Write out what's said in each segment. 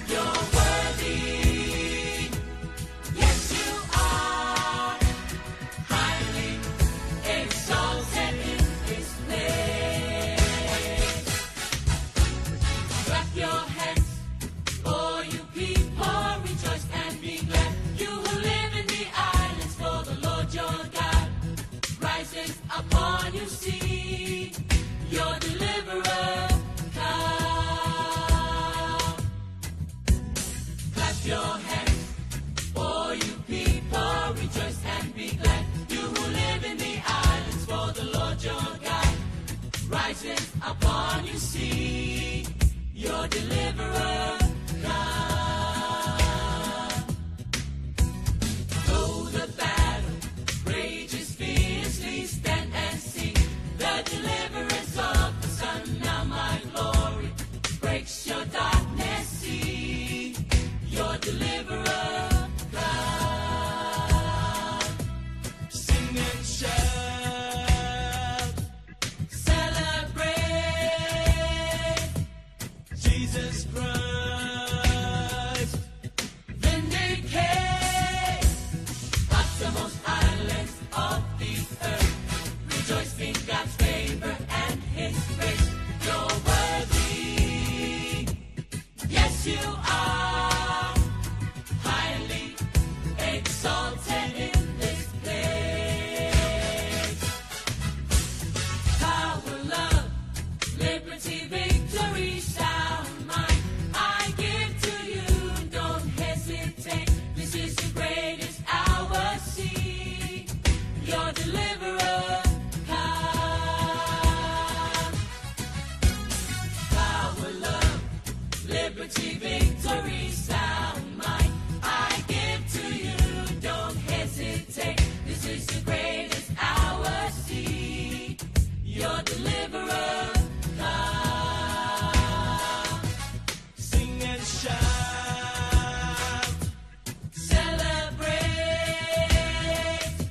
You're worthy. Yes, you are. Highly exalted in this place. Clap your hands, all you people, rejoice and be glad. You who live in the islands, for the Lord your God rises upon you. See your deliverer come. Clap your hands, all you people, rejoice and be glad. You who live in the islands, for the Lord your God rises upon you. See your deliverer come. Though the battle rages fiercely, stand and see the deliverance of the Son. Now my glory breaks your darkness. See your deliverer come. Sing and shout, Celebrate, Jesus Christ. Vindicate, uttermost islands of the earth. Rejoice in God's favor and His grace. You're worthy. Yes, you are. Highly exalted in this place. Power, love, liberty, victory, sound mind. I give to you, don't hesitate. This is the greatest hour. See your deliverer come. Power, love, liberty, victory, sound mind. I give to you, don't hesitate. This is the greatest hour. See your deliverer come. Sing and shout, Celebrate,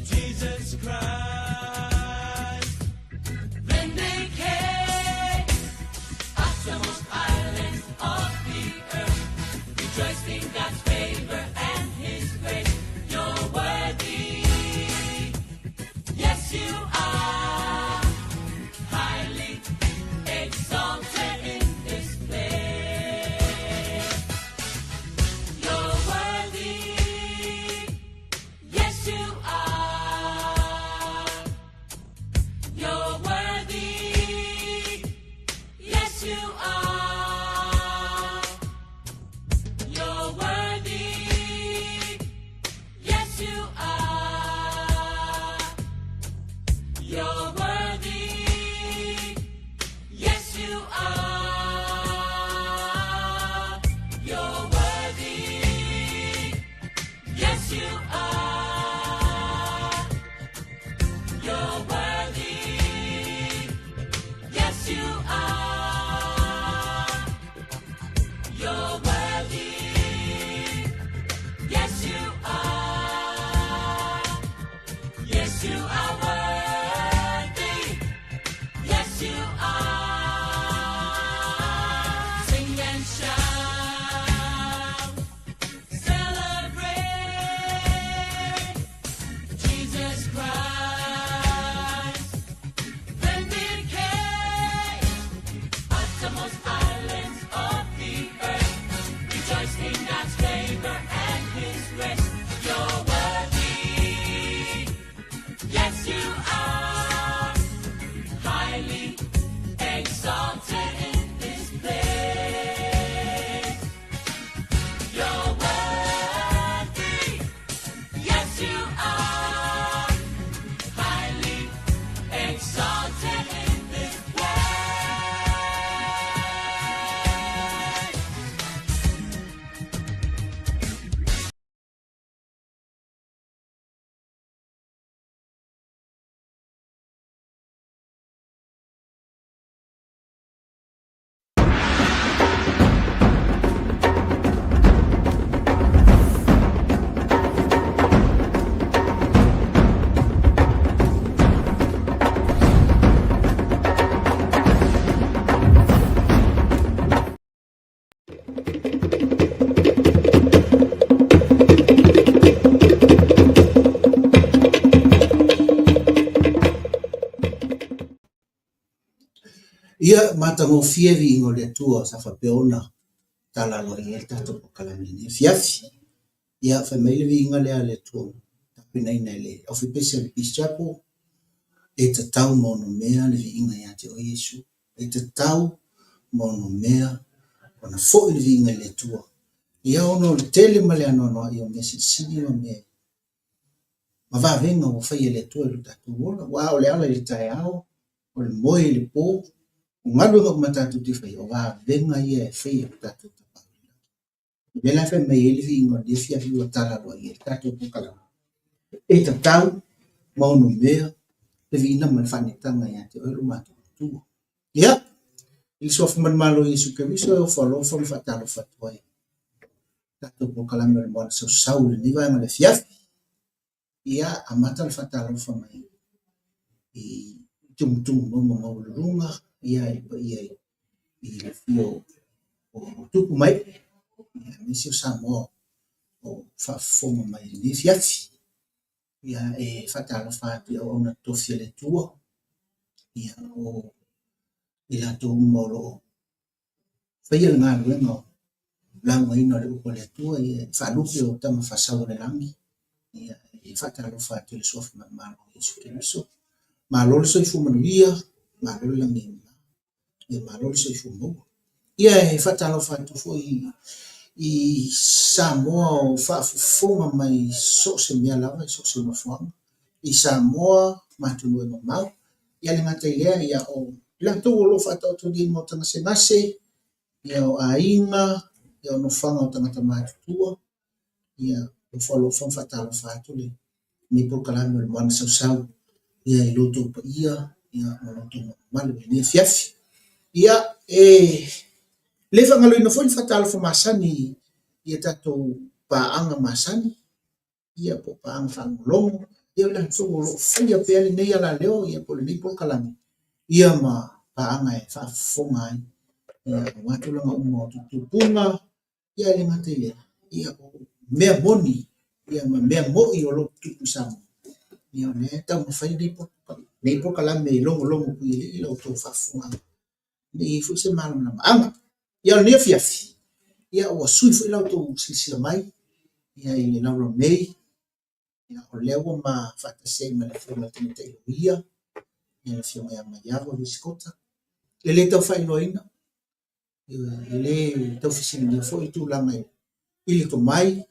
Jesus Christ. Vindicate, uttermost islands of the earth. Rejoice in God's favor and His grace. You're worthy. Yes, you are. Highly exalted in this place. You're worthy. Yes, you are. You're worthy. Yes, you are. You're worthy. Yes, you are. You're worthy. Yes, you are. You're worthy. Yes, you are. You're worthy. Yes, you are. You're worthy. Yes, you are. Yes, you are worthy. Yes, you are. Sing and shout. Celebrate. Jesus Christ. Vindicate. Uttermost islands of the earth. Rejoice in God's favor and His grace. You're worthy. Yes, you are. Highly exalted in this place. You're worthy. Yes, you are. Highly exalted in this place. Ia matagofie viiga o le Atua sa faapea ona tala aloaia ai le tatou polokalame i lenei afiafi. Ia fai mai le viiga lea a le Atua ua tapenaina e le aufaipeisa a le Peace Chapel, e tatau ma onomea le viiga ia te oe Iesu. E tatau ma onomea ona foi le viiga i le Atua. Ia ona o le tele ma le anoanoai o mea silisili ma mea ma vavega ua faia e le Atua i lo tatou ola. Aua o le ala i le taeao, o le moe i le po, o galuega uma tatou te faia, o vavega ia e faia e lo tatou Tapaau i le Lagi. O le mea la e fai mai ai le viiga o lenei afiafi ua tala aloaia ai le tatou polokalame, e tatau ma onomea le viiga ma le faaneetaga ia te oe lo matou Atua. Ia, i le Suafa manumalo o Iesu Keriso e ofo alofa ma faatalofa atu ai tatou polokalame o le Moana Sausau i lenei vaega o le afiafi. Ia, amata le faatalofa mai i tumutumu mauga maualuluga, ia i le paia i le afio o tupu ma ee, ia, aemaise o Samoa o faafofoga mai i lenei afiafi. Ia, e faatalofa atu i auauna totofi a le Atua, ia, o i latou uma o lo o faia le galuega o laugaina o le upu a le Atua, ia e faalupe o tama faasau o le lagi, ia e faatalofa atu i le Suafa Manumalo o Iesu Keriso. Malo le soifua manuia, malo le lagi e mama, ia malo le soifua maua. Ia e faatalofa atu foi i Samoa o faafofoga mai i so o se mea lava, i so o se nofoaga, i Samoa ma atunuu e mamao. Ia le gata i lea, ia o i latou o lo o faataotolia i maota gasegase, ia o aiga, ia o nofoaga o tagata matutua, ia ofo alofa ma faatalofa atu lenei polokalame o le Moana Sausau ia i lo outou paia ia ma lo outou mamalu i lenei afiafi. Ia, e le faagaloina foi le faatalofa masani i a tatou paaga masani, ia po o paaga faalogologo, ia o i latou o lo o faia pea lenei alaleo ia po o lenei polokalame, ia ma paaga e faafofoga ai ia aua tulaga uma o tuputupuga, ia e le gata i lea, ia o mea moni ia ma mea mo'i o lo o tutupu i Samoa, ia o lea e taumafai lenei polokalame e logologo puialii la outou faafofogaaga ina ia i ai foi se malamalamaaga. Ia o lenei afiafi, ia ua sui foi la outou silasila mai ia i le laulau nei, ia o lea ua ma faatasi ai ma le Afioga i le Tamaitai Loia, ia le Afioga ia Maiava Risikota. E le tau faailoaina, e le tau fesiligia foi tulaga i le tomai,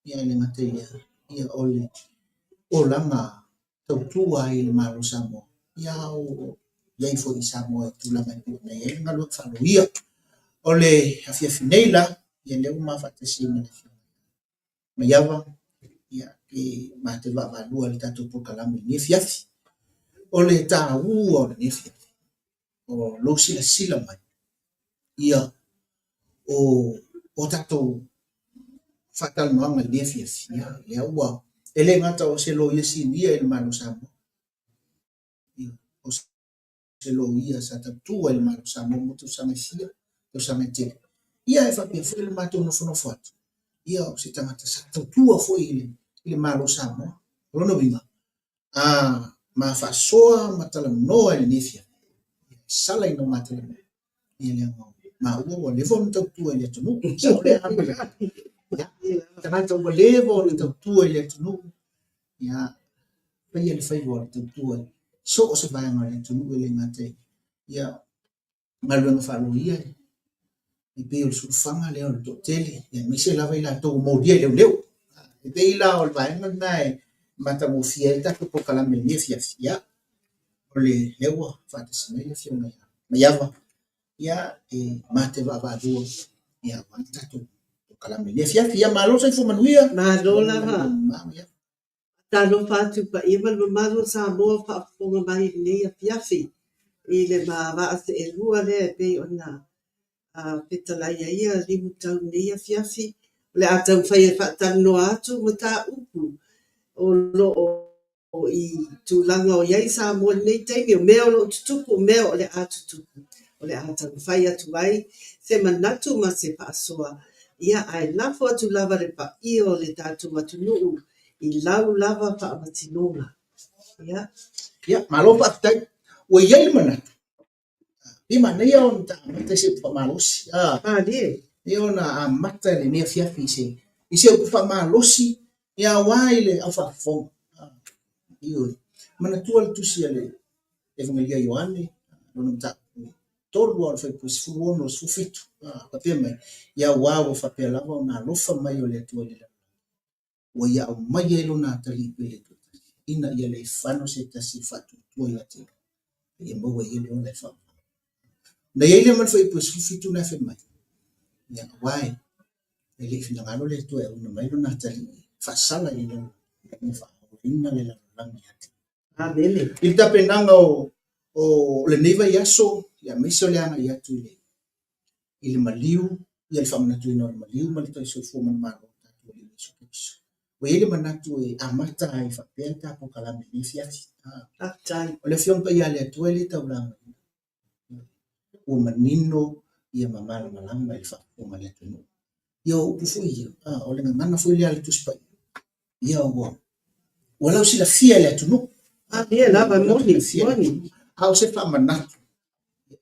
ia e le gata i lea, ia o le olaga tautua ai i le Malo o Samoa, ia a o i ai foi i Samoa i tulaga e pei ona i ai le galuega faaloia. O le afiafi nei la, ia lea ua ma faatasi ai ma le Afioga ia Maiava, ia e matou vaavaalua i le tatou polokalame i lenei afiafi. O le taua o lenei afiafi, o lou silasila mai, ia o tatou faatalanoaga i lenei afiafi, ia, lea ua, e le gata o se loia sinia i le Malo o Samoa, ia, o se loia sa tautua i le Malo o Samoa mo tausaga e fia, tausaga e tele. Ia, e faapea foi le matou nofonofo atu, ia, o se tagata sa tautua foi i le Malo o Samoa. O lona uiga, a ma faasoa ma talanoa i lenei afiafi, e sala ina ma talanoa, ia leaga o maua ua leva ona tautua i le atunuu. Sao lea? Ia, tagata ua leva ona tautua i le atunuu, ia, faia le faiva o le tautua i so o se vaega o le atunuu e le gata i, ia, galuega faaloia, e pei o le sulufaga lea o le toatele, aemaise lava i latou ua molia i leoleo. E pei la o le vaega lena e matagofie ai le tatou polokalame i lenei afiafi. Ia, o lea ua faatasi mai le Afioga ia Maiava, ia, e mate vaavaalua, ia, aua le tatou polokalame i lenei afiafi. Ia, malo le soifua manuia. Malo lava. Talofa atu i le paia ma le mamalu o Samoa o faafofoga mai i lenei afiafi i le ma vaa seelua lea e pei ona fetalai ai liutau i lenei afiafi. O le a taumafai e faatalanoa atu mataupu o lo o i tulaga o i ai Samoa i lenei taimi, o mea o lo o tutupu, o mea o le a tutupu. O le a taumafai atu ai se manatu ma se faasoa, ia ae lafo atu lava le paia o le tatou atunuu i lau lava faamatinoga. Ia. Ia, malo faafetai. Ua i ai le manatu, Pei manaia ona ta amata i se upu faamalosi. A. Malie. Ia ona amata i lenei afiafi i se i se upu faamalosi ia aua i le au faafofoga. A. Ioe. Manatua le tusi a le Evagelia a Ioane, lona mataupu e 3 lava o le fuaiupu 16 17, a, faapea mai, Ia aua ua faapea lava ona alofa mai o le Atua i le lalolagi, ua ia aumaia ai lona atalii pele toatasi, ina ia le fano se tasi e faatuatua ia te ia, a ia maua e ia le ola e faavavau. Ona i ai lea ma le fuaiupu e 17 na e fai mai, ia, aua e le i finagalo le Atua e auina mai lona atalii e faasala i le lalolagi, ina ia faaolaina le lalolagi ia te ia. Amene. I le tapenaga o, o lenei vaiaso, ia aemaise o le agai atu i le, i le maliu, ia le faamanatuina o le maliu ma le toe soifua manumalo o le tatou Alii Iesu Keriso. Ua i ai le manatu e amata ai faapea le ta polokalame i lenei afiafi. Faafetai. O le Afioga Paia a le Atua e le taulagaina. Ua manino ia ma malamalama i le faafofoga a le atunuu. Ia o upu foi ia, o le gagana foi lea a le Tusi Paia, ia ua ua lausilafia e le atunuu. Malie lava, e moni, moni. A o se faamanatu,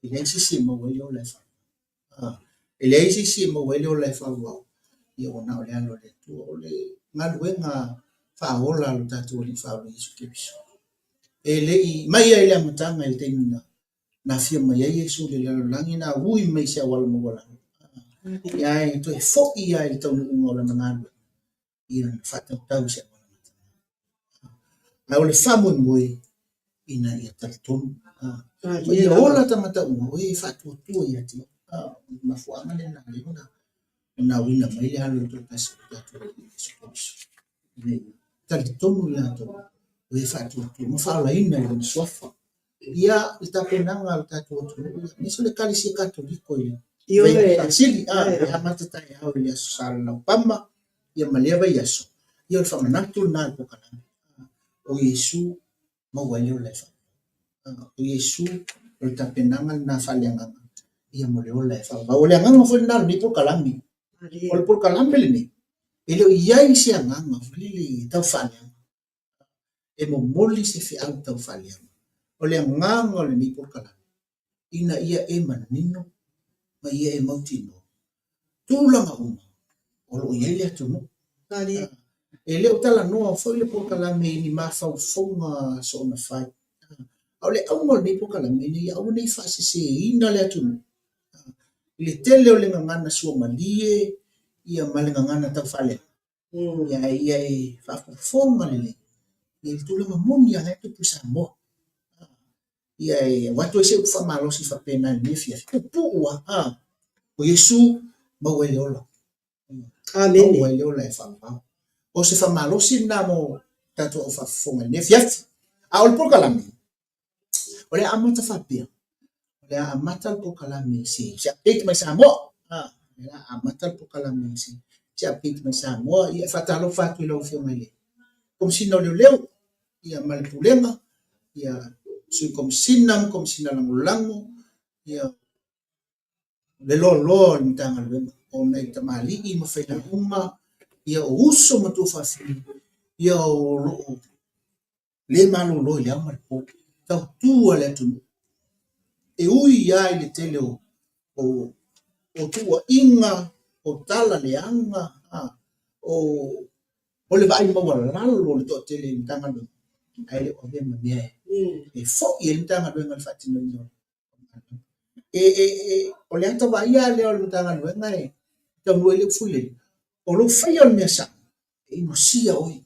e leai se isi e maua ai le ola e faavavau. E leai se isi e maua ai le ola e faavavau, ia ua na o le alo o le Atua. O le galuega faaola a lo tatou Alii Faaola Iesu Keriso. E le i mai lava i le amataga i le taimi na na afio mai ai Iesu i le lalolagi, na ui mai i se auala maualalo, ia ae toe foi lava i le taunuuga o lana galuega, ia na faatautau i se auala mataga. Ae o le faamoemoe ina ia talitonu, ma ia ola tagata uma o e faatuatua ia te ia. O le mafuaaga lea na ala ai ona auina mai le Alo toatasi o le tatou Alii Iesu Keriso, ina ia talitonu i latou o e faatuatua ma faaolaina i lona suafa. Ia, le tapenaga a le tatou atunuu, aemaise o le Ekalesia Katoliko i le Vaiaso Sili, e amata taeao i le Aso Sa Laupama, ia ma lea vaiaso, ia o le faamanatu lena a le polokalame. O Iesu maua ai le ola e faavavau. O Iesu o le tapenaga lena faaleagaga ia mo le ola e faavavau. O le agaga foi lena o lenei polokalame. O le polokalame lenei, e le o i ai se agaga foi lele e tau faaleaga. E momoli se feau tau faaleaga. O le agaga o lenei polokalame, ina ia e manino ma ia e mautinoa tulaga uma o lo o i ai le atunuu. E le o talanoa foi le polokalame i ni mafaufauga soona fai. A o le auga o lenei polokalame, ina ia aua ne i faaseseina le atunuu i le tele o le gagana suamalie ia ma le gagana tau faaleaga. Ia ae ia e faafofoga lelei i le tulaga moni lava la e tupu i Samoa. Ia e avatu ai se upu faamalosi faapena i lenei afiafi, puupuu lava, a, o Iesu maua ai le ola. Amene. Maua ai le ola e faavavau. O se faamalosi lena mo tatou au faafofoga i lenei afiafi. A o le polokalame, O le a amata faapea, o le a amata le polokalame i se, se update mai Samoa. O le a amata le polokalame i se, se update mai Samoa. Ia, e faatalofa atu i lau Afioga i le Komesina o Leoleo, ia ma le Pulega, ia, Sui Komesina ma Komesina Lagolago, ia, le loaloa o le Matagaluega, o nai tamalii ma failauga, ia, o uso ma tuafafine, ia, o lo o le malolo i le ao ma le po, tautu a le atunuu. E ui lava i le tele o, o, o tuuaiga, o tala leaga, a, o, o le vaai maualalo o le toatele i le Matagaluega, ae le o avea ma mea e, e foi ai le Matagaluega i le faatinoina o le E, e, e, o le ata vaaia lea o le Matagaluega e taunuu ai le upu foi lele, o lou faia o le mea sao, e inosia oe.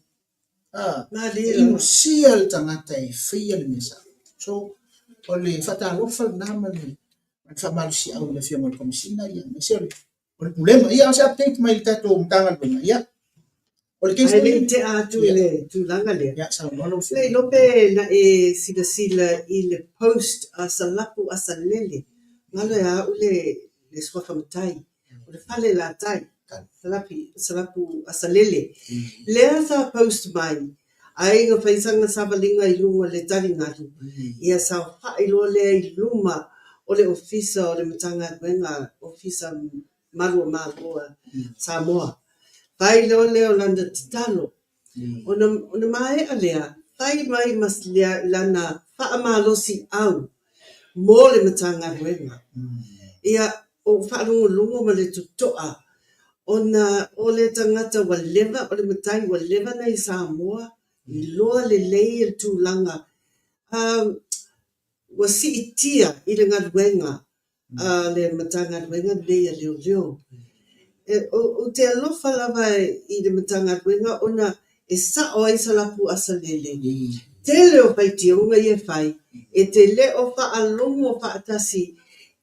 E inosia le tagata e faia le mea sao. So, o le faatalofa lena ma le faamalosiau i le Afioga i le Komesina, ia, aemaise o le o le Pulega. Ia, o se update mai le tatou Matagaluega. Ia, o le case Ae le i tea atu i le tulaga lea. Ia, saunoa lau Afioga. Le iloa pe na e silasila i le post a Salapu Asalele, galo ia au le le suafa matai, o le fale la tai, Salapi, Salapu Asalele. Lea sa post mai, ai na fai sana savaliga i luga o le taligalu, ia saofai loa lea i luma o le Ofisa o le Matagaluega, Ofisa Malu o Malo a Samoa. Fai loa lea o lana tatalo, ona, ona maea lea, fai mai ma lana faamalosiau. mo le Matagaluega. Ia, ou faalogologo ma le totoa ona o le tagata ua leva, o le matai ua leva ona i Samoa, iloa lelei le tulaga ua siitia i le galuega a le Matagaluega lenei a Leoleo. Ou te alofa lava i le Matagaluega ona e sao ai Salapu Asalele, tele o faitioga ia e fai e te le o faalogo faatasi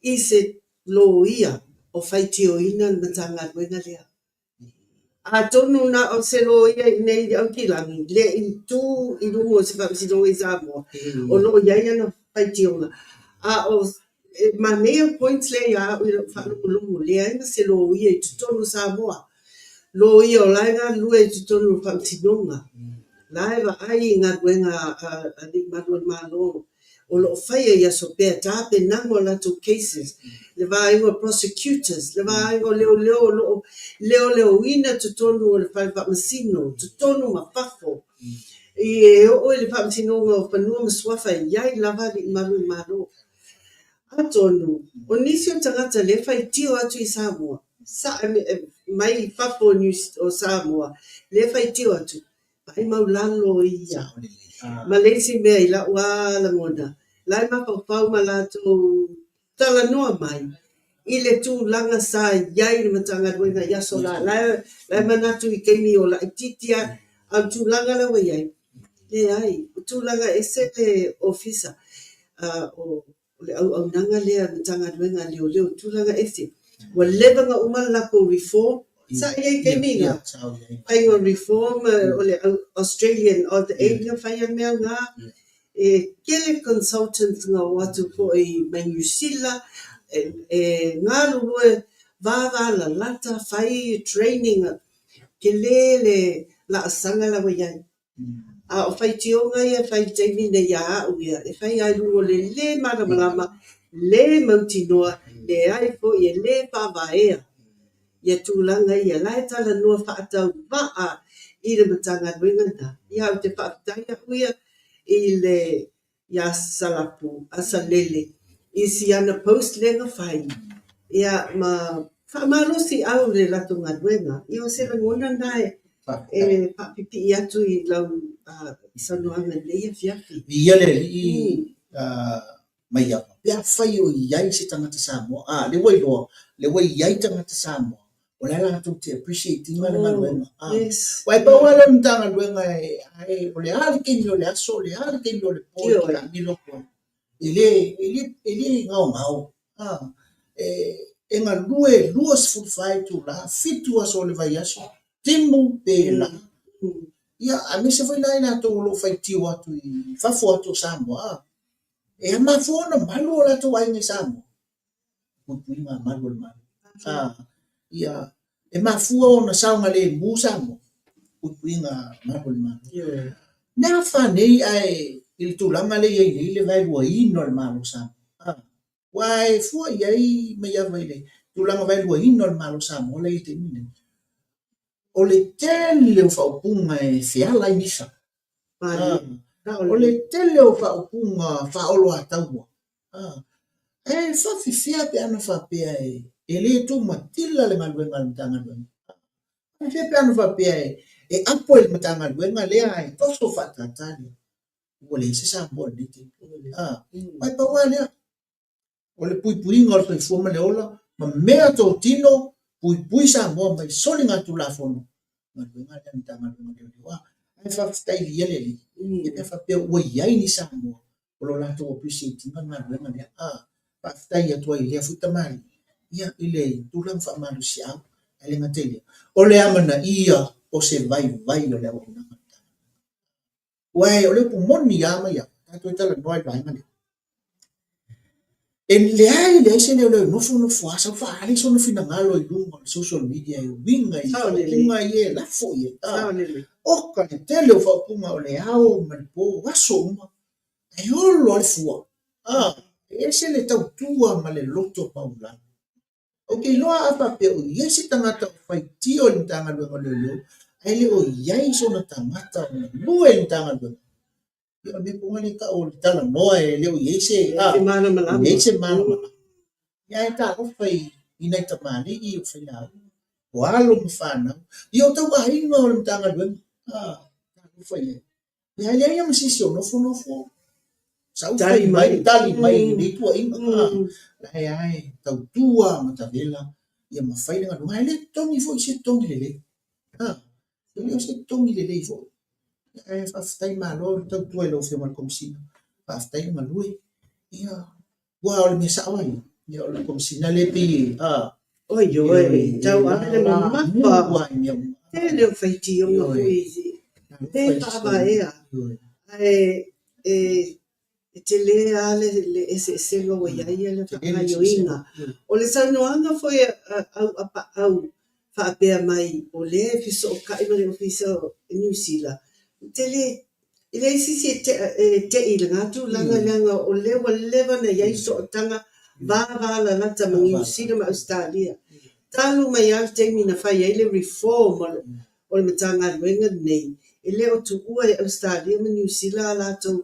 i se loia o faitioina le Matagaluega lea. Atonu na o se loia i inei i Aukilani le i tu i luga o se faamasinoga i Samoa o lo o i ai ana faitioga, a o e manaia le point lea ia au i lau faalogologo, leai ma se loia i totonu o Samoa. Loia o la e galulue i totonu o le faamasinoga, la e vaai i galuega a alii malu o le Malo o lo o faia i aso pea, tapenaga o latou cases, le vaega o prosecutors, le vaega o leoleo o lo o leoleoina totonu o le fale faamasino, totonu ma fafo. E oo i le faamasinoga o Fanua ma Suafa e i ai lava alii malu o le Malo. Atonu, o nisi o tagata lea e faitio atu i Samoa, mai fafo o Samoa, lea e faitio atu, vaai maulalo ia. Ma le isi mea i la'u lava lagona, la e mafaufau ma latou talanoa mai i le tulaga sa i ai le Matagaluega i aso la, la e manatu i taimi o laitiiti lava, a o le tulaga la ua i ai, leai, o tulaga ese le ofisa, o le auaunaga lea a le Matagaluega a Leoleo, tulaga ese. Ua leva ona uma le latou reform, sa i ai i taimi na, faiga o reform o le Australian Aid na faia mea na, e tele consultants na o atu foi mai Niu Sila, e galulue vavalalata, fai training, tele le laasaga la ua i ai. A o faitioga ia e fai i le taimi nei ia au ia, e fai lava i luga o le lē malamalama, lē mautinoa, leai foi e lē faavaea ia tulaga ia. La e talanoa faatauvaa i le Matagaluega lena. Ia ou te faafetai au ia i le ia Salapu Asalele i si ana post lea na fai, ia ma faamalosiau i le latou galuega. Ia o se lagona lena e faapipii atu i lau saunoaga i lenei afiafi. Viia le Alii Maiava, pe afai o i ai se tagata Samoa, a, lea ua iloa, lea ua i ai tagata Samoa, o le a latou te appreciate ina le galuega. A, aua e pau lava lea o le Matagaluega e, ae o le a le taimi o le aso, o le a le taimi o le po e te taamilo atu ai. E le, e le, e le gaogao. A, e, e galue 24 itula, 7 aso o le vaiaso, timu pe la. Ia, aemaise foi la i latou o lo o faitio atu i fafo atu o Samoa, a, e mafua ona malu o latou aiga i Samoa. Puipuiga a malu o le Malo. A, ia, e mafua ona saogalemu Samoa, puipuiga a malu o le Malo. Mea fa nei ae i le tulaga lea e i ai nei le vaeluaina o le Malo o Samoa. A, ua e fua i ai Maiava i le tulaga vaeluaina o le Malo o Samoa la e i ai i le taimi lenei. O le tele o faaupuga e feala ai misa. O le tele o faaupuga faaoloataua. E faafefea pe ana faapea e le tumatila le galuega a le Matagaluega? Faafefea pe ana faapea e apo e le Matagaluega lea ae toso faatata lea? Ua leai se Samoa i lenei taimi. Ae pau lava lea, o le puipuiga o le soifua ma le ola, ma mea totino, puipui Samoa mai soligatulafono, galuega lea a le Matagaluega o Leoleo. Ae faafetai viia le Alii, ia pe a faapea ua i ai ni Samoa o lo o latou appreciate ina le galuega lea. Faafetai atu ai i lea foi tamalii, ia, i le tulaga faamalosiau, ae le gata i lea, o le amanaia o se vaivai o le auaunaga a le Matagaluega. Aua o le upu moni lava Maiava, tatou e talanoa i le vaega lea. E leai leai se leoleo e nofonofo lava sau faaali sona finagalo i luga o le social media e uiga i faaupuga ia e lafo i ai. Oka le tele o faaupuga o le ao ma le po, aso uma, e olo lava le fua. E ese le tautua ma le loto maualalo. Ou te iloa a faapea o i ai se tagata o faitio i le Matagaluega o Leoleo ae le o i ai sona tagata o galue i le Matagaluega, Ia o le mea poga lea e tau o le talanoa e le o i ai se, a, leai se malamalama. Ia ae talofa i nai tamalii o failauga, o alo ma fanau, ia o tauaiga o le Matagaluega, a, talofa i ai. Ia ae leai lava ma se isi o nofonofo sau fai mai, tali mai i lenei tuuaiga, a, la e lava e tautu lava ma tavela ia ma fai le galuega, ae le totogi foi se totogi lelei, a, e le o se totogi lelei foi. Ae faafetai malo le tautua i lau Afioga i le Komesina, faafetai le galue. Ia, aua o le mea sao lava ia, ia o le Komesina lea e pei e, a, Oi, oi, tau ave le mamafa. Tele o faitioga foi le faavaea. Ae e E tele lava le eseesega ua i ai le faagaoioiga. O le saunoaga foi a Auapaau faapea mai o lea e fesootai ma le Ofisa o Niu Sila, ou te le, e leai se isi e tei i lena tulaga leaga o lea ua leva ona i ai sootaga vavalalata ma Niu Sila ma Ausetalia. Talu mai lava le taimi na fai ai le reform o le Matagaluega lenei, e le o tuua e Ausetalia ma Niu Sila a latou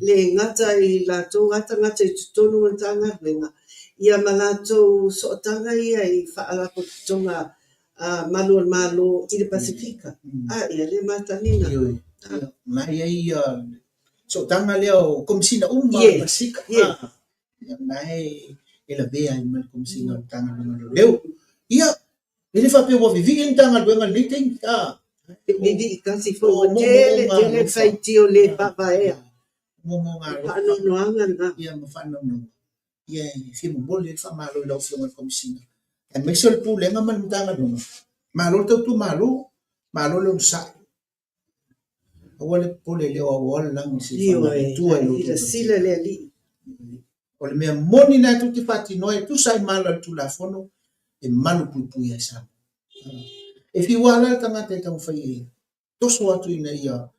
le gata i latou lava tagata i totonu o le Matagaluega, ia ma latou sootaga ia i faalapotopotoga malu o le Malo i le Pasefika. A, ia lea e matagi na. Ioe, na i ai ia sootaga lea o Komesina uma o le Pasefika. Yes. Ia, na e lavea ai ma le Komesina o le Matagaluega o Leoleo. Ia, E le faapea ua vivii le Matagaluega i lenei taimi, a. E vivii tasi foi, ua tele tele faitio le faavaea. Moomooga alofa. Faanoanoaga lena. Ia ma faanoanoaga. Ia e fia momoli ai le faamalo i lau Afioga i le Komesina, aemaise o le Pulega ma le Matagaluega. Malo le tautua malo, malo le onosai. Aua le popole e le o auaoa le lagi se i faamalo i lo outou Silasila le Alii. O le mea moni lena tou te faatinoa e tusa ai ma ala o le Tulafono e malupuipuia ai Samoa. E fiu lava la le tagata e taumafai e toso atu ina ia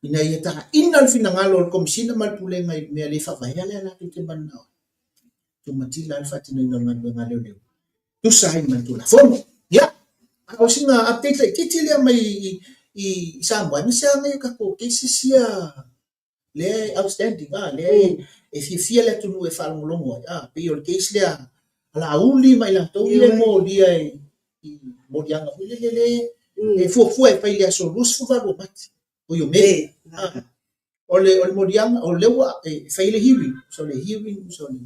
ina ia taina le finagalo o le Komesina ma le Pulega i le mea le faavaea lea latou te mananao ai. Tumatila lava le faatinoina o le galuega a leoleo. Tusa ai ma le Tulafono. Ia, a o sina update laitiiti lea mai i Samoa, aemaise lava nai o tatou cases ia lea e outstanding, a, lea e fiafia le atunuu e faalogologo ai, a, pei o le case lea a Laauli ma i latou ia e molia i moliaga foi lele lea e fuafua e fai i le aso 28 o Mati, oi o Me. A, o le, o le moliaga, o lea ua e fai le hearing, so le hearing, so le,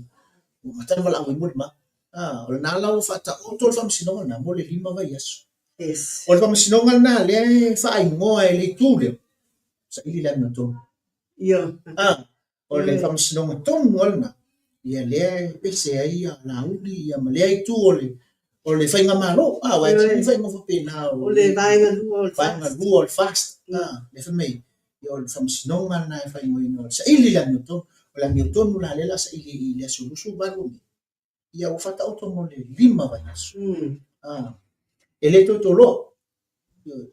ua amata ona valaau ai molimau. A, o lena la ua faataoto le faamasinoga lena mo le 5 vaiaso. Yes. O le faamasinoga lena lea e faaigoa e le itu lea, saili le amiotonu. Ia. A, o le faamasinoga tonu lava lena, ia lea e pese ai ia Laauli ia ma lea itu o le o le faigamalo. A, aua e sili faaigoa faapena o le vaega lua o le vaega lua o le FAST. A, lea fai mai, ia o le faamasinoga lena e faaigoaina o le saili i le amiotonu. O le amiotonu la lea o le a saili i le aso 28 o Me. Ia ua faataoto mo le 5 vaiaso. A, e le toe toloa.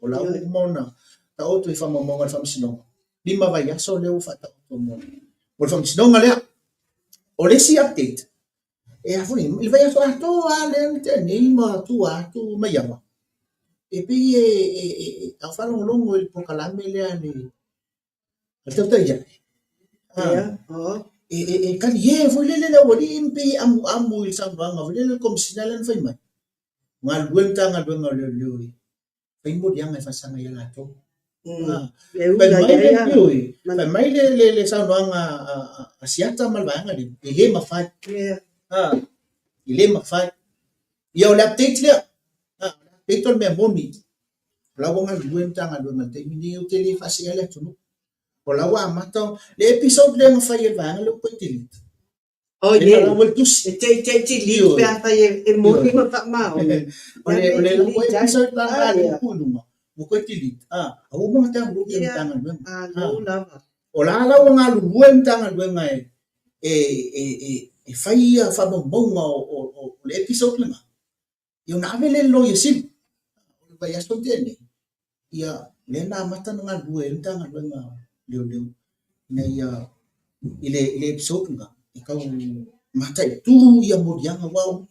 O la ua uma ona taoto i faamaumauga a le faamasinoga. 5 vaiaso lea ua faataoto mo le faamasinoga lea. O le isi update, e a foi, i le vaiaso atoa lava lea na tea nei ma tua atu Maiava, e pei e a ou faalogologo i le polokalame lea a le Tautai ae. E talie foi lele le aualii ma pei e amuamu i le saunoaga foi lele le Komesina lea na fai mai, galulue le Matagaluega o Leoleo e fai moliaga e faasaga ia latou. Fai mai le saunoaga a Siata ma le vaega lea, e le mafai. E le mafai. Ia o le update lea. O le update o le mea moni. O la ua galulue le Matagaluega i le taimi lenei, ou te le faasea le atunuu. O la ua amata, le episode lea na fai e le vaega lea ua toe delete. Oh, yeah. La ua tusi. E te te delete pe afai e moni ma faamaoni. O le o le ua episode la la le ku lunga. Ua toe delete. Ah, a ua mo download le Matagaluega. Ah, lo lava. O la la ua galulue le Matagaluega e e e e e fai ia faamaumauga o le episode lena. Ia ona ave lea i le Loia Sili. O le vaiaso na tea nei, ia, lea na amata ona galulue ai le Matagaluega o Leoleo ina ia, i le, i le episode lena, e tau mataitu ia moliaga aua o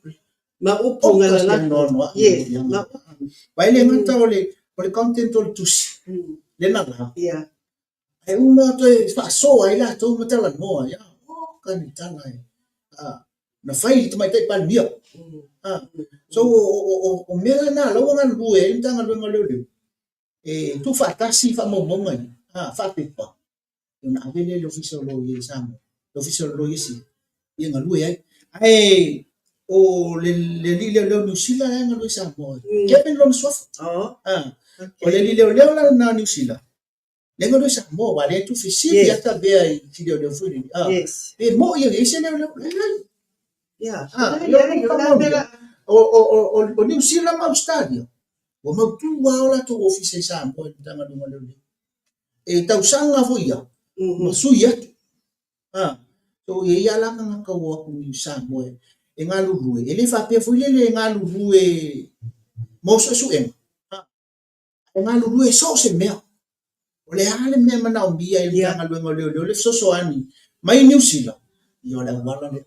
Ma upu na lalafo. Yes, ma upu. Aua e le gata o le, o le content o le tusi, lea na la. Yeah. Ae uma toe faasoa ai latou ma talanoa ai, oka ni tala e, na fai i le Tamaitai Palemia. So o mea la na la ua galulue ai le Matagaluega o Leoleo, e tuufaatasi faamaumauga ia, faapepa, ona ave lea i le Ofisa o Loia i Samoa, le Ofisa o le Loia Sili, ia galue ai. Ae o le alii leoleo o Niu Sila la e galue i Samoa, Kevin lona suafa. O le alii leoleo la lena o Niu Sila, lea e galue i Samoa, aua o lea e tuufesili lava Tavea i si leoleo foi lele. Pe moi e i ai se leoleo? Leai. O Niu Sila ma Ausetalia, ua mautu lava o latou ofisa i Samoa i le Matagaluega o Leoleo. E tausaga foi ia, ma sui atu. So e i ai lava la tagata ua o atu i Samoa e galulue, e le faapea foi lele e galulue mo suesuega, e galulue so o se mea. O le a le mea e manaomia e le Matagaluega o Leoleo le fesoasoani mai Niu Sila, ia o le auala lea.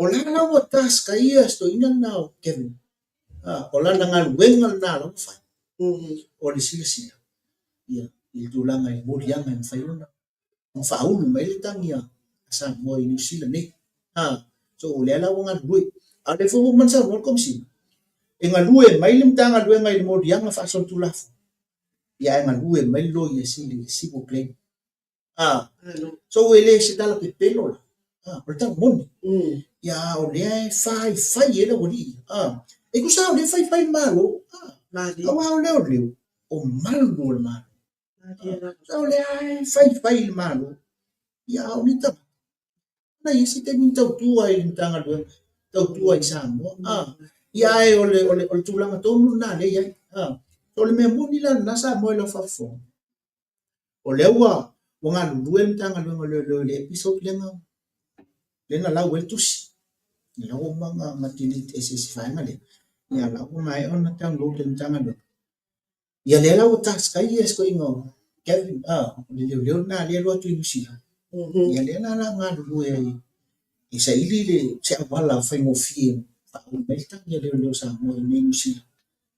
O la la ua task ai ia si toeaina lena o Kevin. O lana galuega lena la ua fai, o le silasila ia i le tulaga i moliaga e mafai ona faaulu mai le tagi a Samoa i Niu Sila nei. So o lea la ua galulue. A o lea foi ua uma ona saunoa le Komesina, e galue mai le Matagaluega i le moliaga faasolitulafono, ia ae galue mai le Loia Sili i le civil claim. So e le o se tala pepelo la, o le tala moni. Ia a o lea e faifai ai le aualii ia. E tusa lava o lea e faifai le Malo, aua o leoleo, o malu o le Malo. O lea e faifai i le Malo, ia a o ni tagata, na i ai se taimi na tautua ai i le Matagaluega, tautua i Samoa. Ia ae o le, o le, o le tulaga tonu lena lea e i ai. O le mea moni la lena Samoa i lau faafofoga, o lea ua, ua galulue le Matagaluega o Leoleo i le episode lea na, lea na lau ai le tusi. Lea ua uma ona delete ese i si vaega lea, ia la ua maea ona download e le Matagaluega. Ia lea la ua task ai ia si toeaina o Kevin, o le leoleo lena lea e alu atu i Niu Sila. Ia lea la la galulue ai e saili le se auala faigofie e faaui mai le tagi a leoleo Samoa i inei i Niu Sila.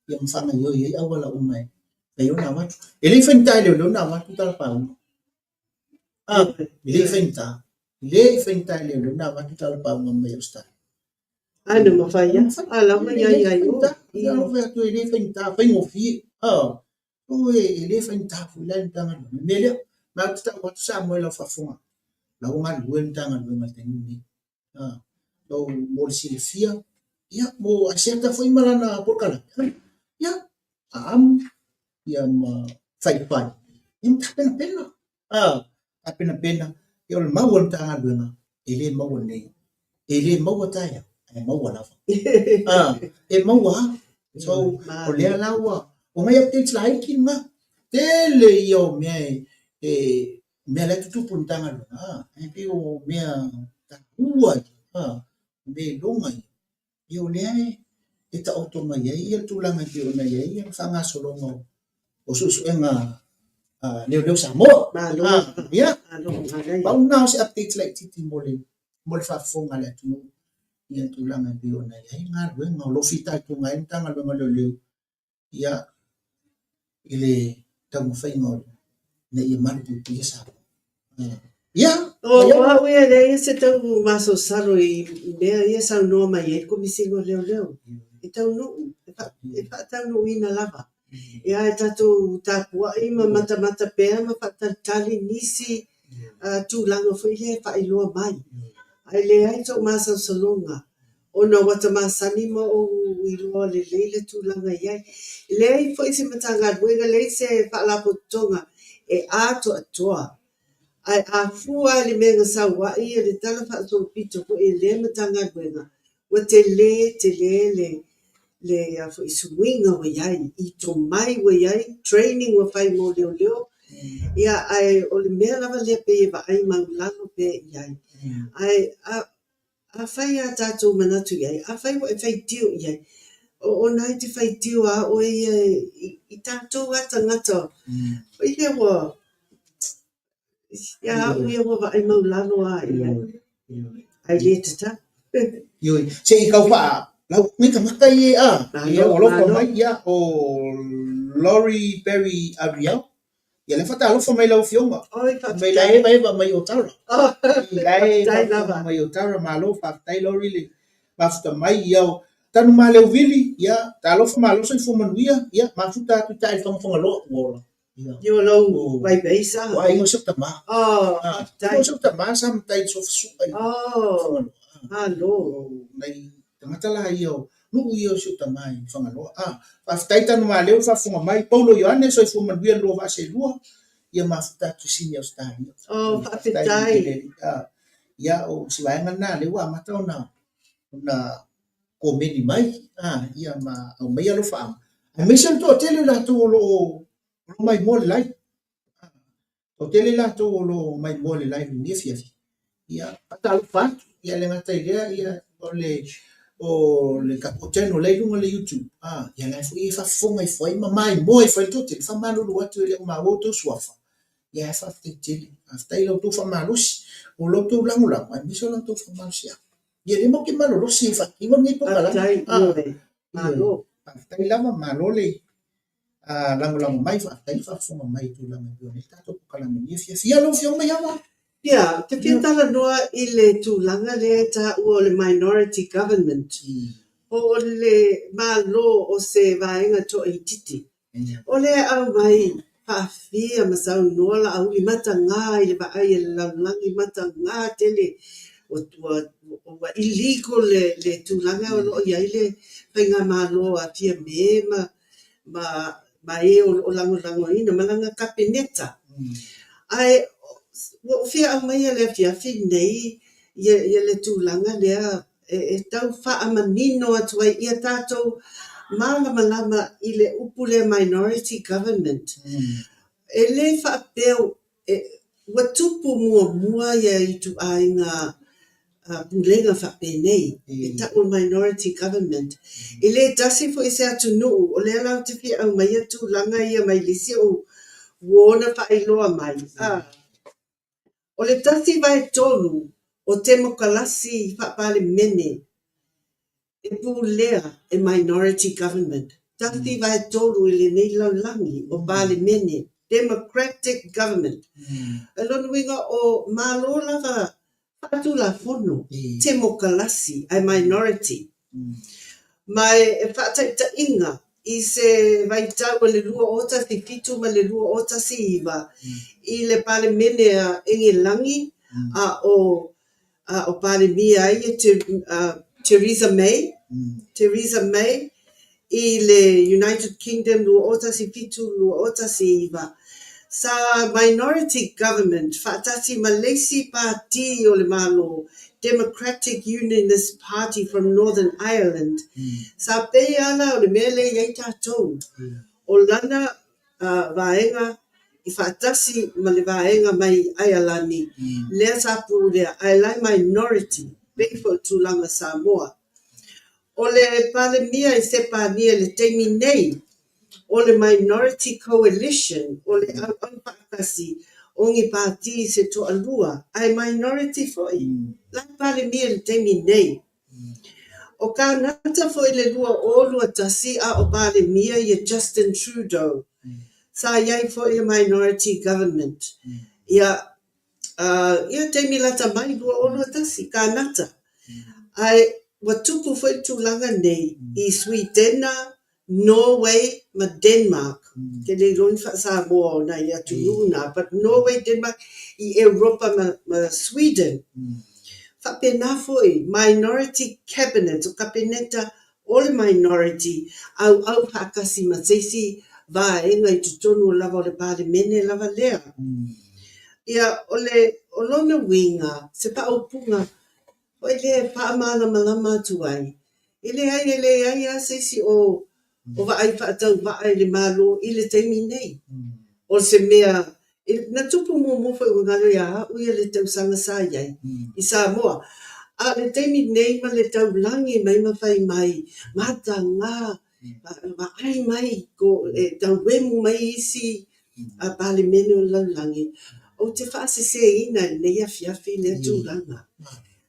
Ia ma faagaoioi ai auala uma e mafai ai ona avatu. E le i faigata e leoleo ona avatu tala pauga. E le i faigata. E le i faigata e leoleo ona avatu tala pauga mai Ausetalia. Ai na mafai lava. A la ua iai ai o. Ia ua fai atu e le faigata, faigofie. E le faigata foi la i le Matagaluega. O le mea lea, ma ou te tau atu Samoa i lau faafofoga, o la ua galulue le Matagaluega i le taimi lenei. Mo le silafia, ia, mo Asiata foi ma lana polokalame, ia, aamu, ia ma faifai, ia ma tapenapena. Tapenapena, ia o le mau a le Matagaluega, e le maua nei. E le maua taeao, ae maua lava. E maua lava. So, o lea la ua, o nai updates laiti na, tele ia o mea e, mea la e tutupu i le Matagaluega, ae pei o mea taua ia, mea iloga ia, ia o lea e taoto mai ai le tulaga e pei ona i ai le faagasologa o suesuega a leoleo Samoa. Malo. Ia, Malo, manaia. pau lena o se update laitiiti mo le mo le faafofoga a le atunuu i le tulaga e pei ona i ai galuega o lo o fitaituga ai le Matagaluega o Leoleo ia, i le taumafaiga o ina ia malupuipuia Samoa. Ia, O au ia, e leai se tau masalosalo i mea ia saunoa mai ai le Komesina o Leoleo. E taunuu, e faataunuuina lava. Ia, ae tatou tapuai ma matamata pea ma faatalitali nisi tulaga foi lea e faailoa mai. Ae leai sou masalosaloga ona ua ta masani ma ou iloa lelei le tulaga e i ai. E leai foi se Matagaluega, leai se Faalapotopotoga e atoatoa, ae a fua i le mea na sau ai le tala faasolopito foi a lea Matagaluega, ua tele tele le le a foi suiga ua i ai, i tomai ua i ai, training ua fai mo leoleo, ia ae o le mea lava lea pei e vaai maulalo pea i ai. Ae a Afai a tatou manatu i ai, afai ua e faitio i ai, o na e te faitio a oe ia i tatou a tagata, foi lea ua, ia au ia ua vaai maulalo a i ai, ae le tatau. Ioe, se i tau faa, lau ni tagata ia a, ia ua alofa mai, ia, o Lori Berry Ariel. Ia la e faatalofa mai lau Afioga. Oi, Mai la faafetai. e mai Otara. Oh, La e faafetai faafofoga lava. mai Otara, malo faafetai Lori le mafuta mai. Ia o Tanumaleu-vili, ia talofa malo soifua manuia, ia mafuta atu i tai i le Fagafagaloa ua ola. Ia. Ia o lou O vaivai sa. o aiga o si ou tama. Oh, Ah, faafetai. o si ou tama sa matai i le sofasua i Oh, Fagaloa. malo. O nai tagata la ia o nuu ia o si ou tama i Fagaloa. Ah, faafetai Tanumaleu le faafofoga mai. Paulo Ioane, soifua manuia le lua vaa seelua, ia mafuta atu i Sini Ausetalia. Oh, Faafetai faafetai. tele. Ah, ia o si vaega lena lea ua amata ona komeni mai, ah, ia ma aumai alofaaga. Aemaise le toatele o latou o lo o maimoa le live. Toatele latou o lo o maimoa le live i lenei afiafi. Ia, faatalofa atu. Ia le gata i lea, ia, o le tatou channel la e i luga o le YouTube, ah, ia la e foi e faafofoga ifo ai ma maimoa ifo ai le toatele, faamalulu atu e le o maua outou suafa. Ia ae faafetai tele. Faafetai i la outou faamalosi, o la outou lagolago, aemaise o la outou faamalosiau. Ia lea matou te malolosi e faatino lenei polokalame. Faafetai, Ah, ioe. Malo. Faafetai lava, malo le lagolago mai, faafetai le faafofoga mai i tulaga e pei ona i ai le tatou polokalame i lenei afiafi. Ia lau Afioga Maiava. Ia, ou te fia talanoa i le tulaga lea e taua o le minority government, po o le Malo o se vaega toaitiiti. O lea e aumai faafia ma saunoa Laauli mataga i le vaai a le lalolagi, mataga tele ua illegal le tulaga o lo o i ai le faigamalo a Fiame ma e o lo o lagolagoina ma lana Kapeneta. Ae ua ou fia aumaia i le afiafi lenei ia le tulaga lea e tau faamanino atu ai ia tatou malamalama i le upu lea minority government. E le faapea ua tupu muamua ia ituaiga pulega faapenei e tau o le minority government. E le tasi foi se atunuu, o lea la ou te fia aumaia tulaga ia mai le isi ou uo na faailoa mai. O le 1/3 o temokalasi faapalemene e pulea e minority government. 1/3 i lenei lalolagi o palemene, democratic government. O lona uiga o Malo lava faatulafono, temokalasi ae minority. Ma e faataitaiga i se vaitau o le 2017 ma le 2019 i le palemene a Engelagi a o Palemia ai e Theresa May, Theresa May i le United Kingdom 2017-2019, sa minority government faatasi ma le isi pati o le Malo, Democratic Unionist Party from Northern Ireland. Sa pei lava la o le mea lea e i ai tatou, o lana vaega i faatasi ma le vaega mai Aialani, lea sa pulea, ae la e minority, pei foi o le tulaga Samoa. O le Palemia i Sepania i le taimi nei, o le Minority Coalition, o le auau faatasi o ni pati se toalua, ae minority foi, la e Palemia i le taimi nei. O Kanata foi i le 2021 a o Palemia ia Justin Trudeau, sa i ai foi le Minority Government. Ia, ia taimi lata mai 2021, Kanata. Ae ua tupu foi le tulaga nei i Switena, Norway ma Denmark. Ke le iloa ni faa-Samoa o nai atunuu na, but Norway, Denmark, i Europa ma Sweden. Faapena foi, minority cabinet, o kapeneta o le minority, auau faatasi ma se isi vaega i totonu lava o le palemene lava lea. Ia, o le o lona uiga, se faaupuga foi lea e faamalamalama atu ai, e leai e leai lava se isi o vaai faatauvaa i le Malo i le taimi nei. O se mea na tupu muamua foi ua galo ia au ia le tausaga sa i ai i Samoa. A o le taimi nei ma le taulagi mai ma fai mai, mataga, vaai mai, e tauemu mai isi Palemene o le lalolagi, ou te faaseseina i lenei afiafi lea tulaga.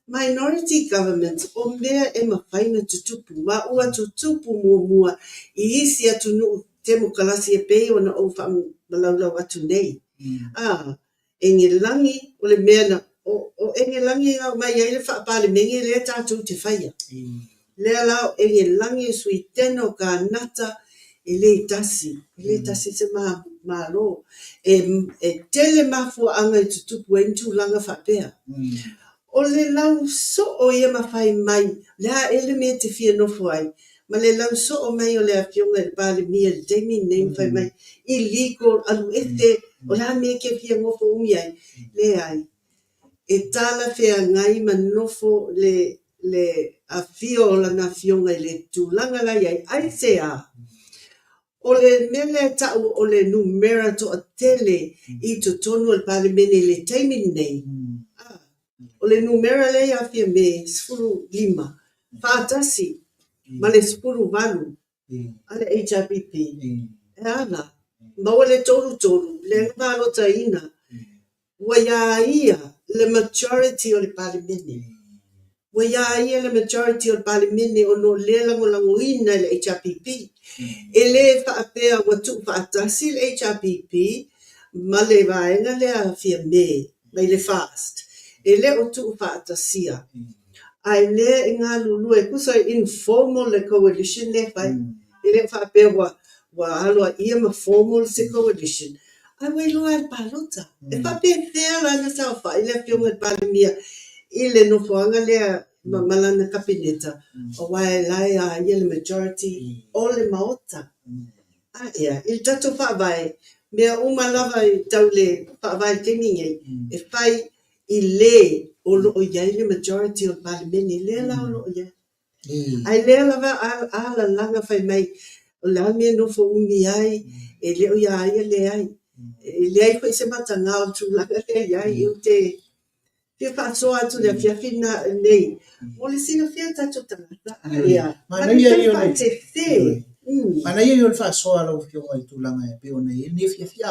Minority government, o mea e mafai ona tutupu, ma ua tutupu muamua i isi atunuu temokalasi e pei ona ou ma laulau atu nei. A, Engelagi, o le mea na, o, o Engelagi na aumai ai le faa-Palemene lea tatou te faia. Lea la o Engelagi, o Suitena, o Kanata, e le tasi, e le tasi se ma, Malo. E, e tele mafuaaga e tutupu ai ni tulaga faapea. O le lau soo ia ma fai mai, le a ea le mea e te fia nofo ai? Ma le lau soo mai o le Afioga i le Palemia i le taimi lenei ma fai mai, illegal, alu ese, o le a le mea e te fia nofo umi ai? Leai. E talafeagai ma nofo le le afio o lana Afioga i le tulaga la i ai. Aisea? O le mea lea e ta'u o le numera toatele i totonu o le Palemene i le taimi lenei, a, o le numera lea ia Fiamē, 15, faatasi ma le 18 a le HRPP, e a la? Maua le 33 lea na palotaina, ua iā ia le majority o le Palemene. Ua iā ia le majority o le Palemene ona o lea e lagolagoina e le HRPP. E le faapea ua tuufaatasi le HRPP ma le vaega lea a Fiamē mai le FAST. E le o tuufaatasia. Ae lea e galulue, tusa e informal le coalition lea e fai. E le o faapea ua ua aloaia ma formal se coalition, ae ua iloa lava e le palota. E faapefea la ona saofai le Afioga i le Palemia i le nofoaga lea ma, ma lana Kapeneta, aua e la e a ia le majority o le Maota. A ea, i le tatou faavae, mea uma lava i tau le faavae i le taimi nei, e fai i le o lo o i ai le majority o le Palemene, lea la o lo o i ai. Ae lea lava a alalaga fai mai, o le a le mea e nofo umi ai, e le o ia ia leai. E leai foi se mataga o le tulaga lea i ai. Ou te fia faasoa atu i le afiafi nei, mo le silafia o tatou tagata. Ia, Manaia ia o le faatete. Manaia ia o le faasoa a lau Afioga i le tulaga e pei ona i ai lenei afiafi.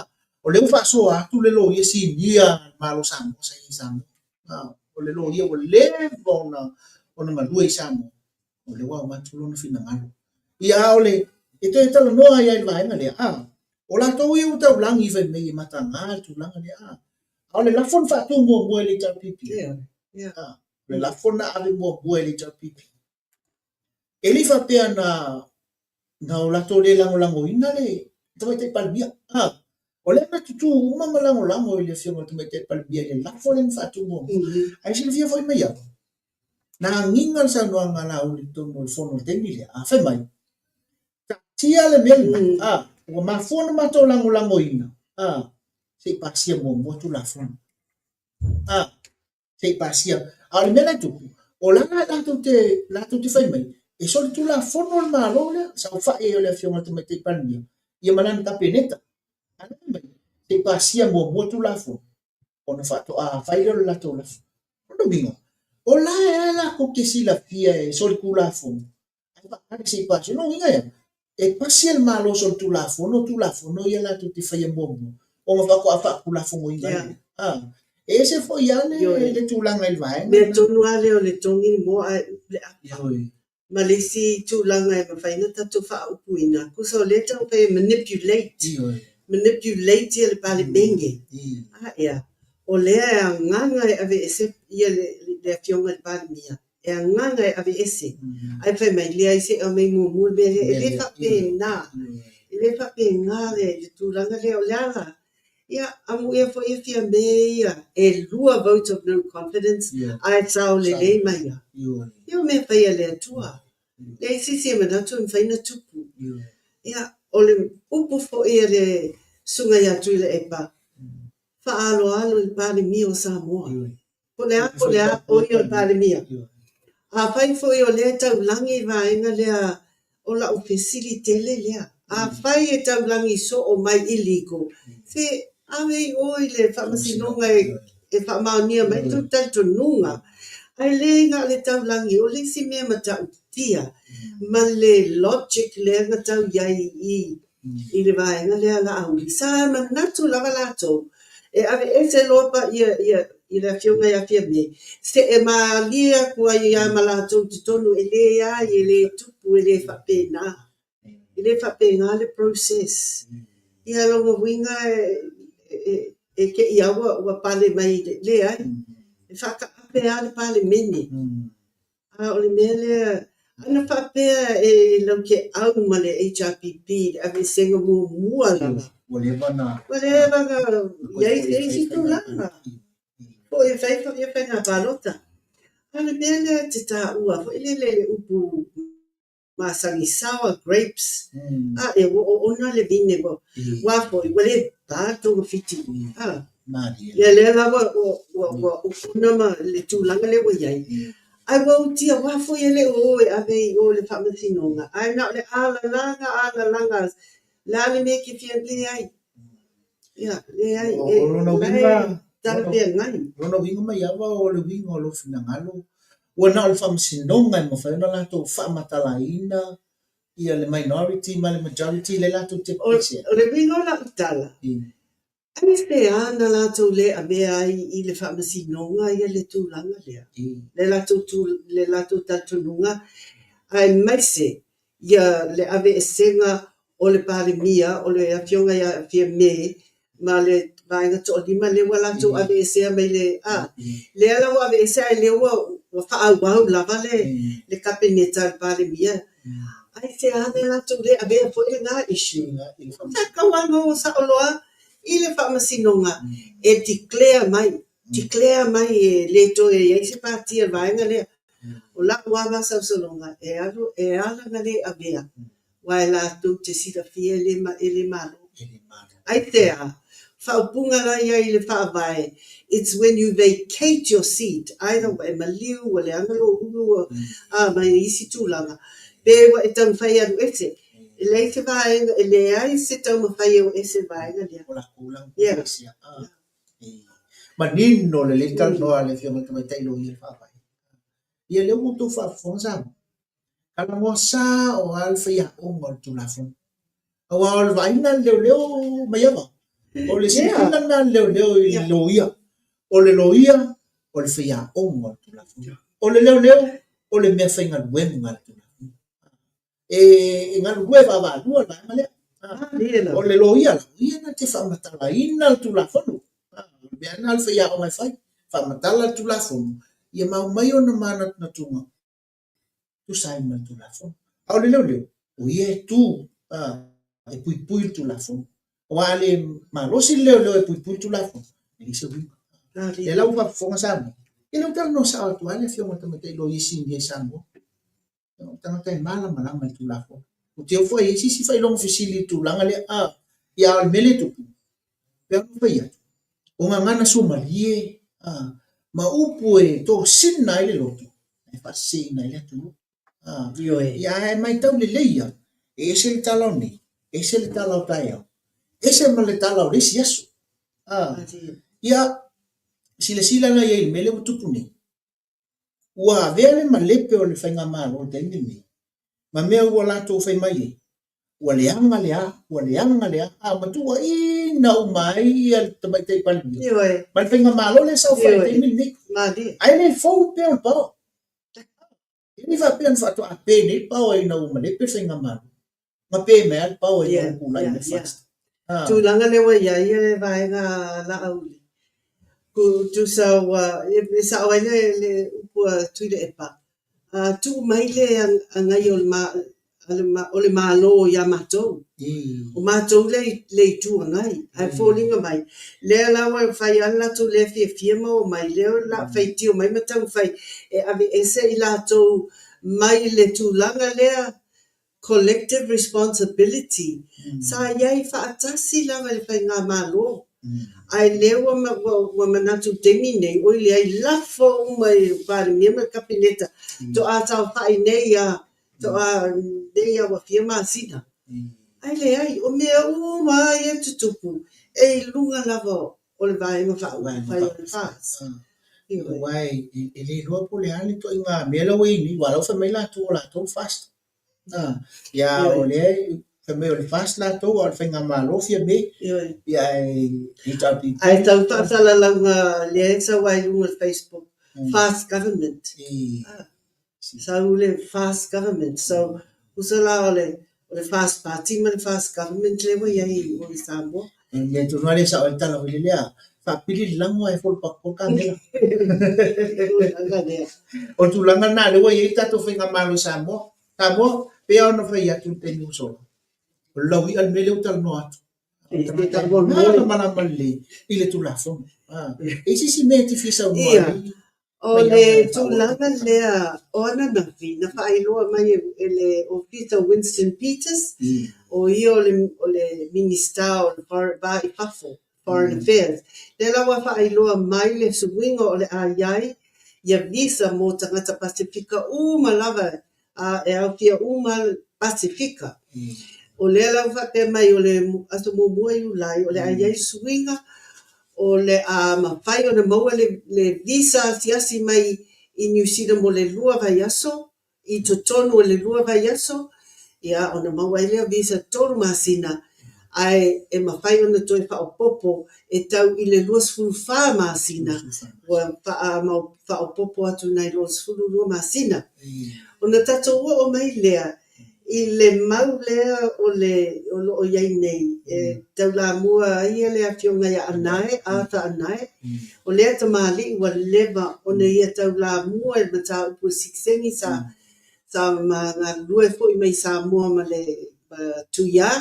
O lea ua faasoa atu le loia sinia a le Malo o Samoa sa i ai i Samoa. O le loia ua leva ona galue i Samoa, o lea ua avatu lona finagalo. Ia, a o le, e toe talanoa ai lava i le vaega lea, a, o latou ia ua taulagi fai mai e mataga le tulaga lea, a, a o le lafo na faatu muamua e le HRPP, a, o le lafo na ave muamua e le HRPP, E le i faapea na na o latou le lagolagoina le Tamaitai Palemia. A, o lea na tutū uma ma lagolago i le Afioga i le Tamaitai Palemia i le lafo lea na faatu muamua. Ae silafia foi mai au, na agiga le saunoaga a Laauli i totonu o le fono i le taimi lea, a fai mai, taatia le mea lena, a, ua mafua ona matou lagolagoina, a, se i pasia muamua Tulafono. A, se i pasia. A o le mea la e tupu, o la la latou te, latou te fai mai, e solitulafono le Malo lea, saofai ai o le Afioga i le Tamaitai Palemia, ia ma lana Kapeneta. A la fai mai, se i pasia muamua Tulafono, ona faatoa fai lea o le latou lafo. O lona uiga, o la e latou te silafia e solitulafono, Ae faatali se i pasi. O lona uiga ea? E pasi e le Malo solitulafono tulafono ia latou te faia muamua ona faatoa faatulafonoina ai lea. A, e ese foi lava le, le tulaga i le vaega Mea tonu lava lea o le togi le moa ae upu le apa. Ma le isi tulaga e mafai ona tatou faaupuina, tusa o lea e taumafai e manipulate, manipulate ia le Palemene. A ea, o lea e agaga e aveese ia le, le Afioga i le Palemia e agaga e aveese, ae fai mai, leai se i aumai muamua le mea lea. E le faapena, e le faapena le tulaga lea. O le a la? Ia, amuia foi e Fiamē ia, e lua vote of no confidence ae sao lelei mai lava. Ia o mea fai a le Atua. Leai se isi e manatu e mafai ona tupu. Ia, o le upu foi a le Susuga ia Tuilaepa, faaaloalo i le Palemia o Samoa. Po o le a, po o le a, o ia o le Palemia. Afai foi o lea e taulagi i vaega lea, o lau fesili tele lea. Afai e taulagi soo mai illegal, se ave i o i le faamasinoga e faamaonia mai tou talitonuga. Ae le na o le taulagi, o le isi mea matautia ma le logic lea na tau i ai i i le vaega lea a Laauli, sa manatu lava latou e aveese loa pa ia ia i le afioga ia Fiamē, see malie atu ai ia ma latou i totonu, e leai, e le tupu, e le faapena. E le faapena le process. Ia lona uiga e te i lava ua pale mai i le leai. E faataape lava le Palemene. A o le mea lea, ana faapea e lau te au ma le HRPP i le aveesega muamua lava. Ua leva na Ua leva na i ai se isi tulaga. Foi e fai foi ia faiga palota. A o le mea lea e te taua foi lele i le upu masani, sour grapes. A e ua oona le vine ua ua foi ua le pa le togafiti. A ia lea la ua ua ua oona ma le tulaga lea ua i ai. Ae ua utia ua foi e le o o e ave i o i le faamasinoga. Ae na o le alalaga alalaga le a le mea e te fia leai. Ia, leai, O lona uiga, talafeagai. Lona uiga Maiava o le uiga o lou finagalo, ua na o le faamasinoga e mafai ona latou faamatalaina ia le minority ma le majority lea latou te pese ai. O le uiga o lau tala, aisea na latou le avea ai i le faamasinoga ia le tulaga lea, le latou, le latou talitonuga, aemaise ia le aveesega o le Palemia, o le Afioga ia Fiame ma le vaega toalima lea ua latou aveesea mai le a lea la ua aveese ae lea ua ua faaauau lava le le Kapeneta a le Palemia. Aisea na latou le avea foi lena issue? Sa tatau lava ona o sao loa i le faamasinoga e declare mai, declare mai e le toe i ai se pati a le vaega lea. O lau lava masalosaloga e alu e ala ona le avea aua e latou te silafia e le, e le malo. Aisea? Faaupuga la i ai i le faavae, it's when you vacate your seat, either ua e maliu, ua leaga lou ulu, ua, a, ma isi tulaga, pe ua e taumafai e alu ese. E leai se vaega, e leai se taumafai e o ese i le vaega lea. O latou la ua ese. Manino lelei talanoa a le Afioga i le Tamaitai Loia i le Faavae. Ia lea ua outou faafofoga Samoa. Talanoa sao lava le faiaoga o le Tulafono. Aua o le vaaiga a le leoleo Maiava, o le silasila lena a le leoleo i le loia. O le loia, o le faiaoga o le Tulafono. O le leoleo, o le mea faigaluega a le Tulafono. E galulue vaavaalua le vaega lea. O le loia la, o ia na te faamatalaina le Tulafono. O le mea lena a le faiaoga e fai, faamatala le Tulafono, ia ma aumai ona manatunatuga tusa ai ma le Tulafono. A o le leoleo, o ia e tu e puipui le Tulafono. Aua a le malosi le leoleo e puipui le Tulafono, e leai se uiga. Lea la ua faafofoga Samoa, ia lea ua talanoa sao atu lava le Afioga i le Tamaitai Loia Sinia i Samoa. O le tagata e malamalama i le Tulafono. Ou te ofo e i ai se isi faailoga fesili i le tulaga lea, a, ia a o le mea lea e tupu, pei ona ou fai atu, o gagana suamalie, a, ma upu e tosina ai le loto, e faaseseina ai le atunuu. A, Ioe. ia ae matau lelei lava, e ese le tala o nei, ese le tala o taeao, ese ma le tala o le isi aso. A, ia, silasila la i ai i le mea lea ua tupu nei, Ua avea le malepe o le faigamalo i le taimi lenei ma mea ua latou fai mai ai, ua leaga le a, ua leaga le a, a ma tuuaiina uma ai ia le Tamaitai Palemia ma le faigamalo lea e saofai i le taimi lenei. Ae le fou le pea o le paoa. E le faapea na faatoa pe nei le paoa ina ua malepe le faigamalo. Na pe mai lava le paoa ina ua tulai mai le FAST. Tulaga lea ua i ai le vaega Laauli, tusa ua, e sao ai le upu a Tuilaepa, tuu mai le agai o le Malo ia matou. O matou le Itu Agai, ae foliga mai, lea la ua fai lava le latou lea fiafia ma omai, lea o le a faitio mai ma taumafai e aveese i latou mai le tulaga lea collective responsibility sa i ai faatasi lava i le faigamalo ae lea ua ua manatu i le taimi nei oi leai lafo uma i le Palemia ma le Kapeneta toa saofai nei a toa nei a ua fia masina ae leai o mea uma lava ia e tutupu e i luga lava o le Vaega Faaupufai o le FAST. Aua e le iloa po o le a le ituaiga mea la ua i ai nei, aua o la ua fai mai latou o latou le FAST. Ia o lea fai mai o le FAST latou a o le faigamalo Fiame. Ia ae HRPP. Ae tau faasalalauga lea e sau ai i luga o le Facebook, FAST Government. Sau le FAST Government. So, tusa la o le O le First Party ma le First Government lea ua i ai i o i Samoa. O le mea tonu lava lea e sao ai le tala foi lele, a faapili le lago ae folopatato le kamela. Tulaga lea. O le tulaga lena lea ua i ai le tatou faigamalo i Samoa. Samoa, pei lava ona fai atu i le taimi ua sola, o le laui'a le mea lea ua talanoa atu. Malamalama lelei i le Tulafono. E i ai se isi mea e te fia saunoa ai? O le tulaga lea o ananafi na faailoa mai e le Ofisa Winston Peters, o ia o le Minisita o le Va i Fafo, Foreign Affairs, lea la ua faailoa mai le suiga o le a i ai ia visa mo tagata Pasefika uma lava a e aofia uma Pasefika. O lea la ua faapea mai o le aso 1 Iulai o le a i ai suiga o le a mafai ona maua le visa asiasi mai i Niu Sila mo le 2 vaiaso, i totonu o le 2 vaiaso, ia ona maua ai lea o visa 3 masina, ae e mafai ona toe faaopoopo e tau i le 24 masina, ua faaopoopo atu nai lo 12 masina. Ona tatou oo mai lea i le mau lea o le o lo o i ai nei, e taulamua ai le afioga ia Anae, Arthur Anae, o lea tamalii ua leva ona ia taulamua i le mataupu i le sitiseni sa sa ma galulue foi mai Samoa ma le Tuiā.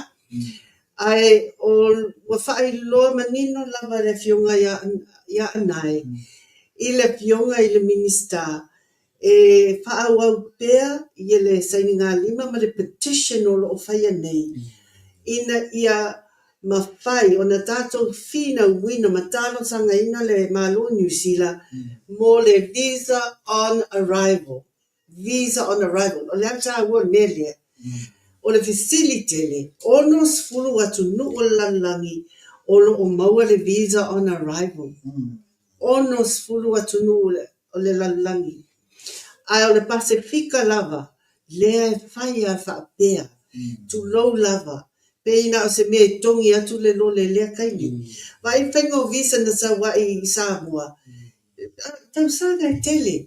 Ae ua faailoa manino lava e le Afioga ia Anae i le Afioga i le Minisita e faaauau pea le sainigalima ma le petition o lo o faia nei ina ia mafai ona tatou finauina ma talosagaina le Malo o Niu Sila mo le visa on arrival. Visa on arrival. O le a le taua o le mea lea? O le fesili tele, 60 atunuu o le lalolagi o lo o maua le visa on arrival. 60 atunuu o le lalolagi. Ae o le Pasefika lava lea e fai lava faapea. Tulou lava, pei na o se mea e togi atu le lole i lea taimi. Vaai le faiga o visa na sau ai i Samoa, tausaga e tele.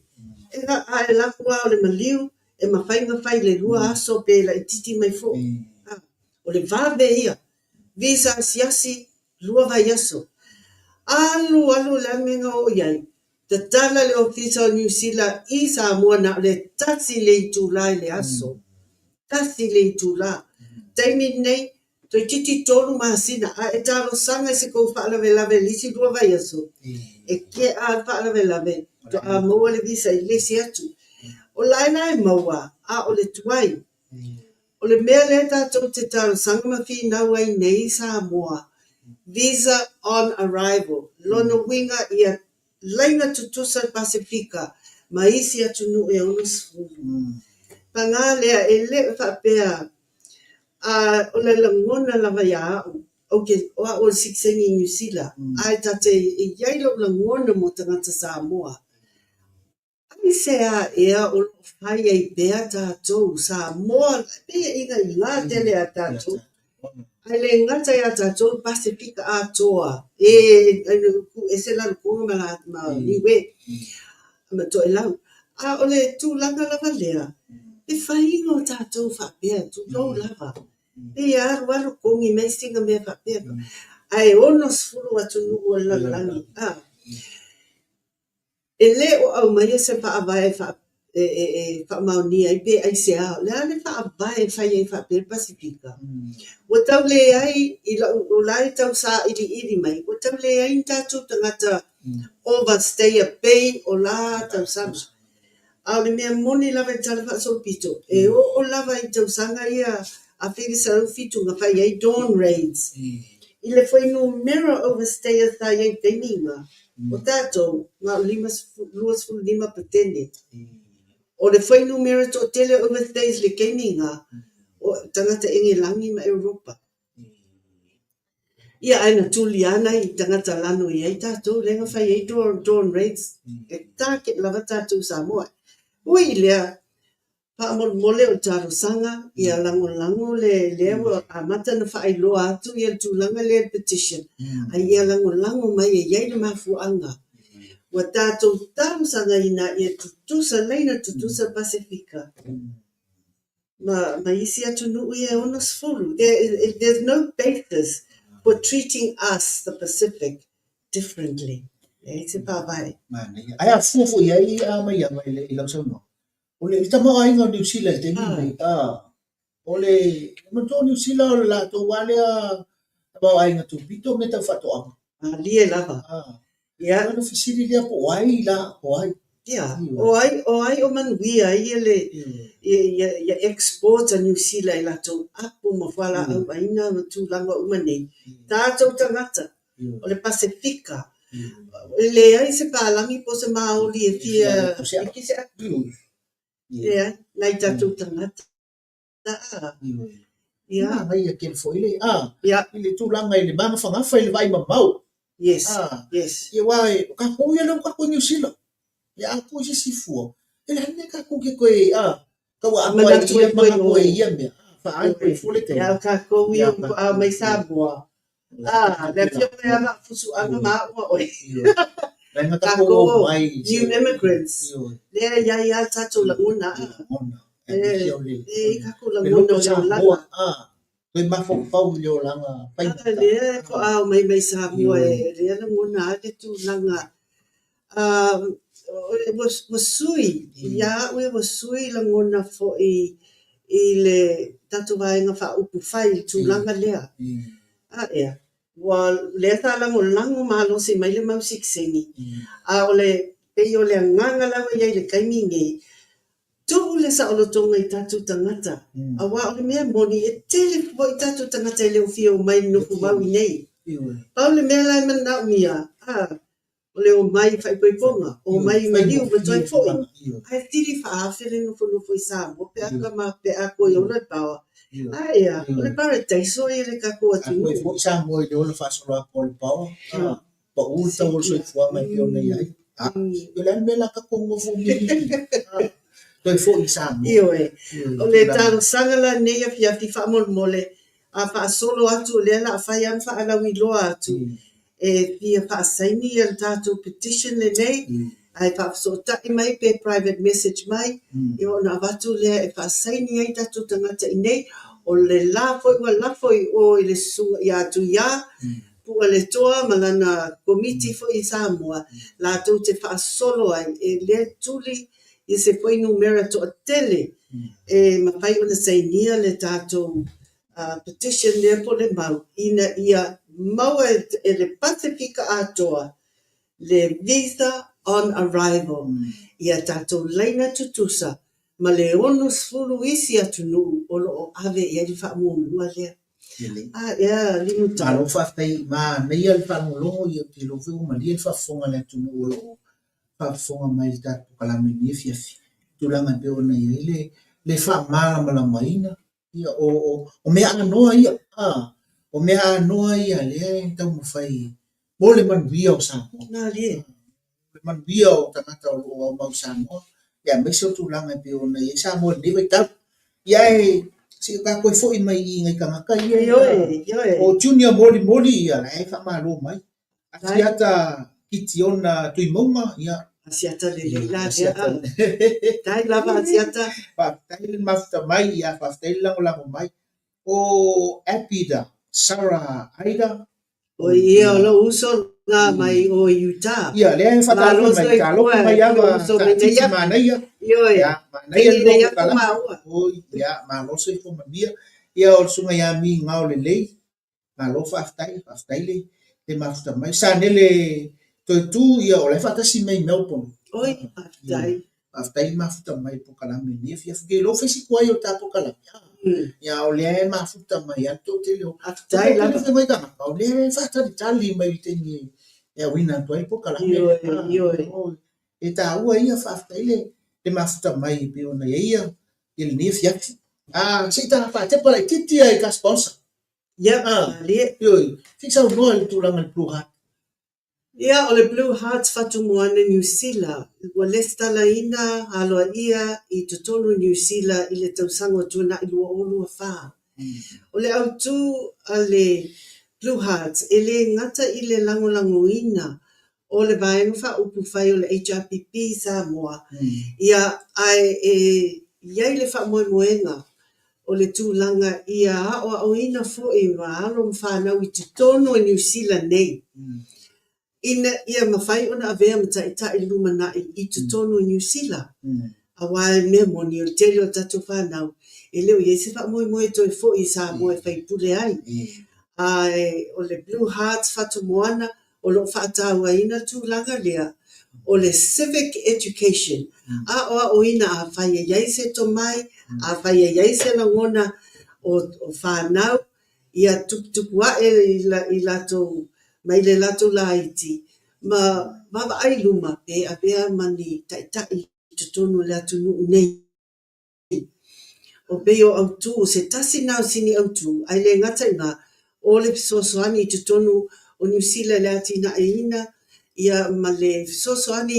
A e alu atu lava o le maliu, e mafai ona fai i le 2 aso pe laitiiti mai foi. O le vave ia. Visa asiasi, 2 vaiaso. Alu alu o le a le mea na oo i ai? Tatala le Ofisa o Niu Sila i Samoa na o le tasi le itula i le aso. Tasi le itula. Taimi lenei, Toeitiiti 3 masina a e talosaga i se tou faalavelave i le isi 2 vaiaso, e tea lava le faalavelave faatoa maua le visa i le isi atu. O la e la e maua, a o le tuai. O le mea lea tatou te talosaga ma finau ai nei i Samoa, visa on arrival, lona uiga ia laina tutusa le Pasefika ma isi atunuu e 60. Paga lea, e le o faapea A o le lagona lava ia au, ou te, o au o le sitiseni i Niu Sila, ae ta te i ai lou lagona mo tagata Samoa. Aisea ea o lo o fai ai pea tatou Samoa, e pei e igaigā tele ia tatou, ae le gata ia tatou le Pasefika atoa, e ese Rarotonga ma, ma Niue, ma Toelau. A o le tulaga lava lea, le faiga o tatou faapea, tulou lava, pei e alu alu togi mai sina mea faapea, ae 60 atunuu o le lalolagi. E le o aumaia se faavae e faamaonia ai pe aisea. O le a le faavae e fai ai faapea le Pasefika? Ua tau leai i lou, o la e tau sailiili mai, ua tau leai ni tatou tagata overstayer pei o la tausaga. A o le mea moni lava i le Tala Faasolopito, e oo lava i tausaga ia 1907 na fai ai dawn raids, i le fuainumera overstayers sa i ai i le taimi lena, o tatou na o le 25 pasene. O le fuainumera toatele overstayers i le taimi lena, o tagata Engelagi ma Europa. Ia ae na tuli lava nai tagata lano i ai tatou lea na fai ai dawn raids, e target lava tatou i Samoa. Ui i lea, faamolemole o le talosaga ia lagolago le lea ua amata ona faailoa atu ia le tulaga lea i le petition, a ia lagolago mai e i ai le mafuaaga ua tatou talosagaina ia tutusa, laina tutusa le Pasefika. ma, ma isi atunuu ia e 60. There's no basis for treating us, the Pacific, differently. Leai se faavae. Manaia. Ae a fua foi i ai a Maiava i, le, i lau saunoaga, o le, le tamaoaiga o Niu Sila i le taimi lenei, a, o le, manatua o Niu Sila o le latou lava lea tamaoaiga tupito o mea tau faatoaga. Malie lava. A, Ia. Ona fesili lea po o ai la, o ai? Ia, o ai, o ai o manuia ai ia le, ia, ia, ia export a Niu Sila i latou apu ma fualaau aina ma tulaga uma nei. Tatou tagata, o le Pasefika, e leai se palagi po o se Māori e fia piki se apu. Leai, nai tatou tagata. Ia. Manaia tele foi le, a, i le tulaga i le magafagafa i le vaai mamao. Yes, yes. Ia aua o tatou ia lea ua tatou i Niu Sila. Ia a tuu i se isi fua, e leai le mea tatou te toe, a, tau aano ai i ia manatu ai i ia mea. Faaali ai fua le taimi. Ia o tatou ia ua mai Samoa. A, le afioga ia Vaafusuaga ma au ma oe. Tatou new immigrants, lea e i ai lava tatou lagona. E i ai tatou lagona o le olaga. Toe mafaufau i le olaga faigata. Lea e faatoa omai mai Samoa, lea e lagona lava le tulaga. Ua sui, ia au ia ua sui lagona foi i le tatou Vaega Faaupufai i le tulaga lea. A ea, ua lea sa lagolago malosi mai le mau sitiseni, a o le pei o le agaga lava ia i le taimi lenei, tuu le saolotoga i tatou tagata, aua o le mea moni e tele foi tatou tagata e le o fia omai e nofo mau i inei. Pau le mea la e manaomia, a, O le omai i faaipoipoga, omai i maliu ma toe foi, ae sili faaafe le nofonofo i Samoa pe a kama pe a toe ola le paoa. A ea, o le paradaiso ia le tatou atunuu. A toe foi Samoa i le ola faasoloatoa o le paoa, pau le tau o le soifuaga e pei ona i ai. A, o le a le mea o le a tatou nonofo umi ai? Toe foi i Samoa. Ioe. O le talosaga la lenei afiafi faamolemole, a faasolo atu o lea o le a fai lava ma faalauiloa atu, e fia faasaini ia le tatou petition lenei ae faafesootai mai pe private message mai ia ona avatu lea e faasaini ai tatou tagata i inei. O le la foi ua lafo i o i le susuga ia Tuia Pualetoa ma lana komiti foi i Samoa latou te faasolo ai e le tuli i se fuainumera toatele e mafai ona sainia le tatou petition lea po o le mau ina ia maua e le Pasefika atoa le visa on arrival ia tatou laina tutusa ma le 60 isi atunuu o lo o ave i ai le faamuamua lea. Ah, ea, Limutau. Malo faafetai, manaia le faalogologo, ia ou te iloa foi ua malie le faafofoga a le atunuu o lo o faafofoga mai i le tatou polokalame i lenei afiafi, i tulaga e pei ona i ai le le faamalamalamaina Ia, o, o, o mea anoa ia, a, o mea anoa ia lea e taumafai mo le manuia o Samoa. Malie. Le manuia o tagata o lo o aumau i Samoa, ia aemaise o tulaga e pei ona i ai Samoa i lenei vaitau. Ia e, se i o tatou foi mai i i nai tagata ia. Ioe, ioe. O Junior Molimoli, ia, la e faamalo mai. Asiata Kitiona Tuimauga, ia. Asiata lelei la lea. Faafetai lava Asiata. Faafetai le mafuta mai, ia faafetai le lagolago mai. O Abida Sarah Aida. O ia o lou uso na mai o Utah. Ia, lea e faatalofa mai, talofa mai ava taatiti manaia. Ioe. Ia, manaia le lua polokalame. Oi, ia, malo le soifua manuia. Ia, o le susuga ia Mi Ngao Lelei. Malo faafetai, faafetai le le mafuta mai. Sanele Toetu, ia o la e faatasi mai i Melbourne. Oi, faafetai. Faafetai le mafuta mai i le polokalame i lenei afiafi. Ou te iloa ua fai si tuai o le ta polokalame. Ia o lea e mafuta mai lava le toatele o Faafetai lava. Toatele foi tagata o lea e faatalitali mai i le taimi e auina atu ai le polokalame. Ioe, ioe. E taua ia, faafetai le le mafuta mai e pei ona i ai ia lenei afiafi. Ah, se i ta faatepa laitiiti lava i ta sponsor. Ia, malie. Ioe, se i saunoa i le tulaga i le Blue Heart. Ia, o le Blue Heart Fatumoana Niu Sila, ua lesitalaina aloaia i totonu o Niu Sila i le tausaga ua tuanai 2024. O le autū a le Blue Heart e le gata i le lagolagoina o le Vaega Faaupufai o le HRPP i Samoa, ia, ae e i ai le faamoemoega. o le tulaga ia aoaoina foi ma alo ma fanau i totonu o Niu Sila nei, ina ia mafai ona avea ma taitai lumanai i totonu o Niu Sila. Aua o le mea moni, o le tele o tatou fanau e le o i ai se faamoemoe e toe foi i Samoa e faipule ai. Ae o le Blue Hearts Fatu Moana o lo o faatauaina le tulaga lea o le civic education, aoaoina afai e i ai se tomai, afai e i ai se lagona o fanau ia tuputupu ae i latou mai le latou laiti ma vaavaai i luma pe avea ma ni taitai i totonu o le atunuu nei. O pei o autū, o se tasi lena o sini autū, ae le gata i lena, o le fesoasoani i totonu o Niu Sila i le atinaeina ia ma le fesoasoani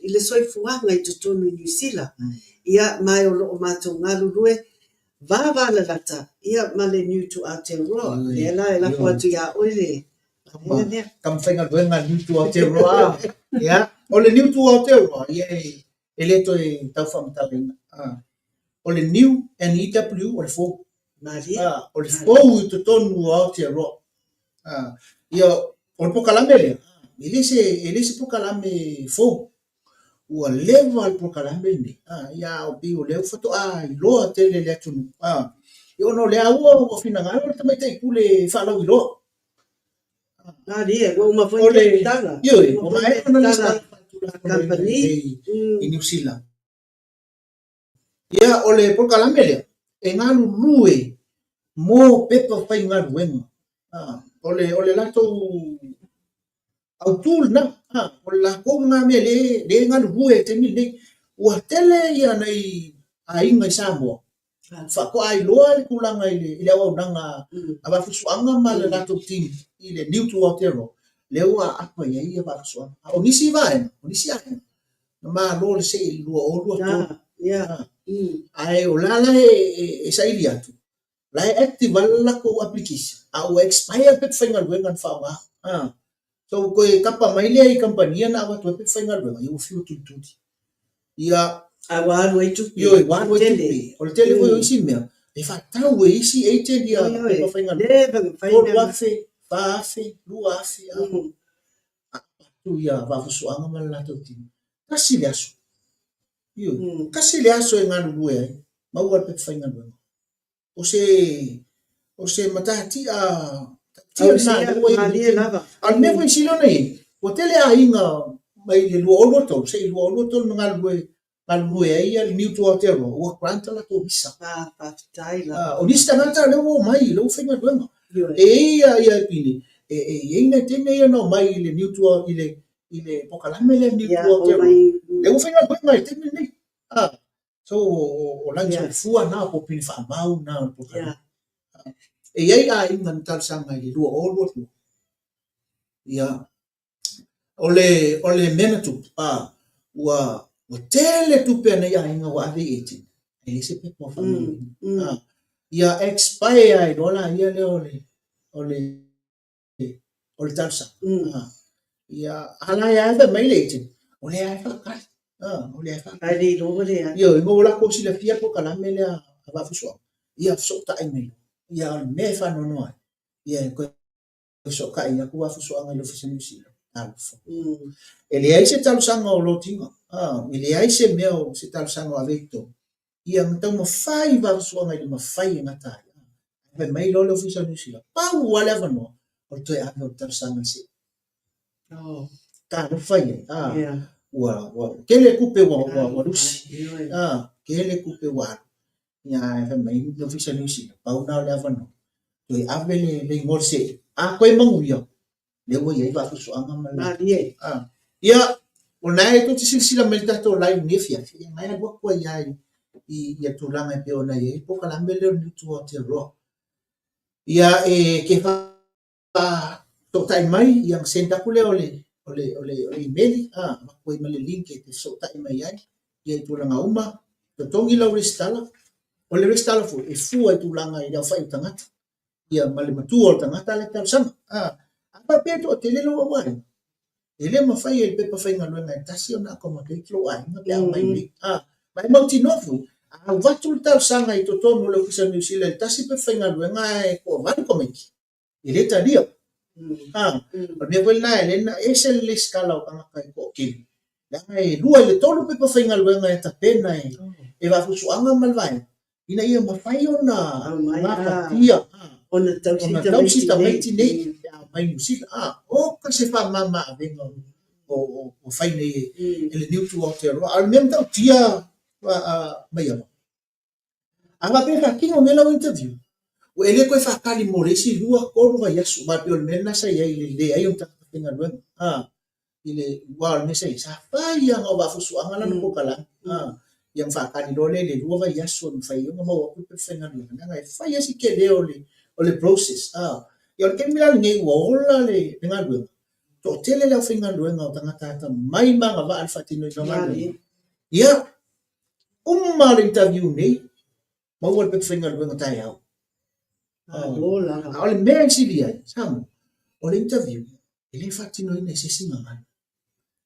i le soifuaga i totonu o Niu Sila. Ia, ma o lo o matou galulue vavalalata ia ma le Niu to Aotearoa. O lea la e lafo atu iā oe le vaega lea. Tama faigaluega Niu to Aotearoa. Ia, o le Niu to Aotearoa, ia e le toe tau faamatalaina. O le New, N-E-W, o le fou. Malie. O le fou i totonu o Aotearoa. Ia, o le polokalame lea, e le se, e le se polokalame fou. Ua leva le polokalame lenei, ia, a pei o lea ua faatoa iloa tele e le atunuu. Ia, ona o lea ua ua finagalo le tamaitai pule e faalauiloa. Malie, ua uma foi le resitala. Ioe, ua maea ona resitala faale-Tulafono i Niu Sila. Ia, o le polokalame lea, e galulue mo pepa faigaluega. O le, o le latou autū lena, o le latou lena mea lea e galulue i le taimi lenei. Ua tele ia nai aiga i Samoa faatoa iloa le tulaga i le auaunaga a Vaafusuaga ma le latou team i le Niu to Aotearoa, lea ua aapa i ai ia Vaafusuaga. A o nisi vaega, o nisi aiga, na malo le see i le 2023. Ae o la la e saili atu, la e active lava le latou application, a ua expire le pepa faigaluega na faaaoga. So ua toe tapa mai lea i kamupani na avatu ai pepa faigaluega, ia ua fiu e tulituli. Ia, A ua alu ai tupe. Ioe, ua alu ai tupe. O le tele foi o isi mea, e faatau e isi agent ia pepa faigaluega. 3,000, 4,000, 2,000. Aapa atu ia Vaafusuaga ma le latou team. Tasi le aso. Ioe, tasi le aso e galulue ai, maua le pepa faigaluega. O se o se matatia tia lena lea ua i ai. A o le mea foi sili ona i ai, ua tele aiga mai le 2023 seia 2023 na galulue galulue ai ia le Niu to Aotearoa, ua grant a latou visa. Ah, faafetai lava. O nisi tagata lea ua omai, lea ua faigaluega. E i ai ia Pine, e i ai nai teine ia na omai i le Niu to i le i le polokalame lea Niu to Aotearoa. Lea ua faigaluega i le taimi lenei. Ah, So o lagi soifua na po o pine faamau na o le polokalame. E i ai aiga na talosaga i le 2022. Ia, o le, o le mea na tupu, a, ua, ua tele tupe a nei aiga ua ave i agent, e leai se pepa o faamanuiaina. Ia expire ai loa laia lea o le, o le, o le talosaga. Ia, a la e ave mai le agent, o lea lava e faatali. O lea e faatali. Ae le iloa ua leai. Ioe, ina ua latou silafia le polokalame lea a Vaafusuaga, ia fesootai mai loa. Ia, o le mea e faanoanoa ai, ia e toe fesootai atu Vaafusuaga i le Ofisa o Niu Sila. Talofa. E leai se talosaga o lotiga, e leai se mea o se talosaga o ave i totonu. Ia na taumafai Vaafusuaga i le mafai e gata ai. Ae fai mai loa le Ofisa o Niu Sila, pau lava le avanoa, o le toe ave o le talosaga i le se'i. Oh. Talofa i ai. Ah, yeah. Ua, ua, tele tupe ua, ua, ua lusi. Ah, tele tupe ua alu. Ia, ae fai mai le Ofisa o Niu Sila, pau lena o le avanoa. Toe ave le, le igoa o le se'i. A toe manuia, lea ua i ai Vaafusuaga ma le... Malie. Ah. Ia, o lena e tou te silasila mai i le tatou live i lenei afiafi, ia na e alu atu ai lava i, i ia tulaga e pei ona i ai le polokalame lea o le Niu to Aotearoa. Ia, e te faafesootai mai, ia ona send atu lea o le, o le, o le, o le email, a, avatu ai ma le link e te fesootai mai ai, ia i tulaga uma, totogi lau resitala. O le resitala foi, e fua i tulaga i le aofai o tagata, ia ma le matua o le tagata lea e talosaga. A, a faapea e toatele lou au aiga, e le mafai e le pepa faigaluega e tasi ona accommodate lou aiga pe a omai nei. A, ma e mautinoa foi, A avatu le talosaga i totonu o le Ofisa o Niu Sila i le tasi pepa faigaluega ae toavalu tamaiti, e le talia. Ha, o le mea foi lena e ala ai ona ese le lesitala o tagata e toatele, leaga e lua i le tolu pepa faigaluega e tapena e Vaafusuaga ma le Vaega ina ia mafai ona gafatia ona tausi tamaiti nei pe a omai i Niu Sila. Oka se faamama avega o fai nei e le Niu to Aotearoa. A o le mea matautia Maiava, a faapea e faatino nei lau interview, ua e le toe faatali mo le isi lua, tolu vaiaso, aua e pei o le mea lena sa i ai i le leai o ni tagata faigaluega. I le aua o le mea sa i ai, sa fai lava na o Vaafusuaga lana polokalame, ia ona faatali loa lea i le lua vaiaso e mafai ai ona maua atu le pepa faigaluega, leaga e fai lava si tele o le process. Ia o le taimi la lenei ua ola le galuega, toatele le aufaigaluega o tagata atamai ma agavaa i le faatinoina o galuega. Ia, uma le interview nei, maua le pepa faigaluega taeao. Malo lava. A o le mea e sili ai, Samoa, o le interview e le faatinoina i se isi gagana.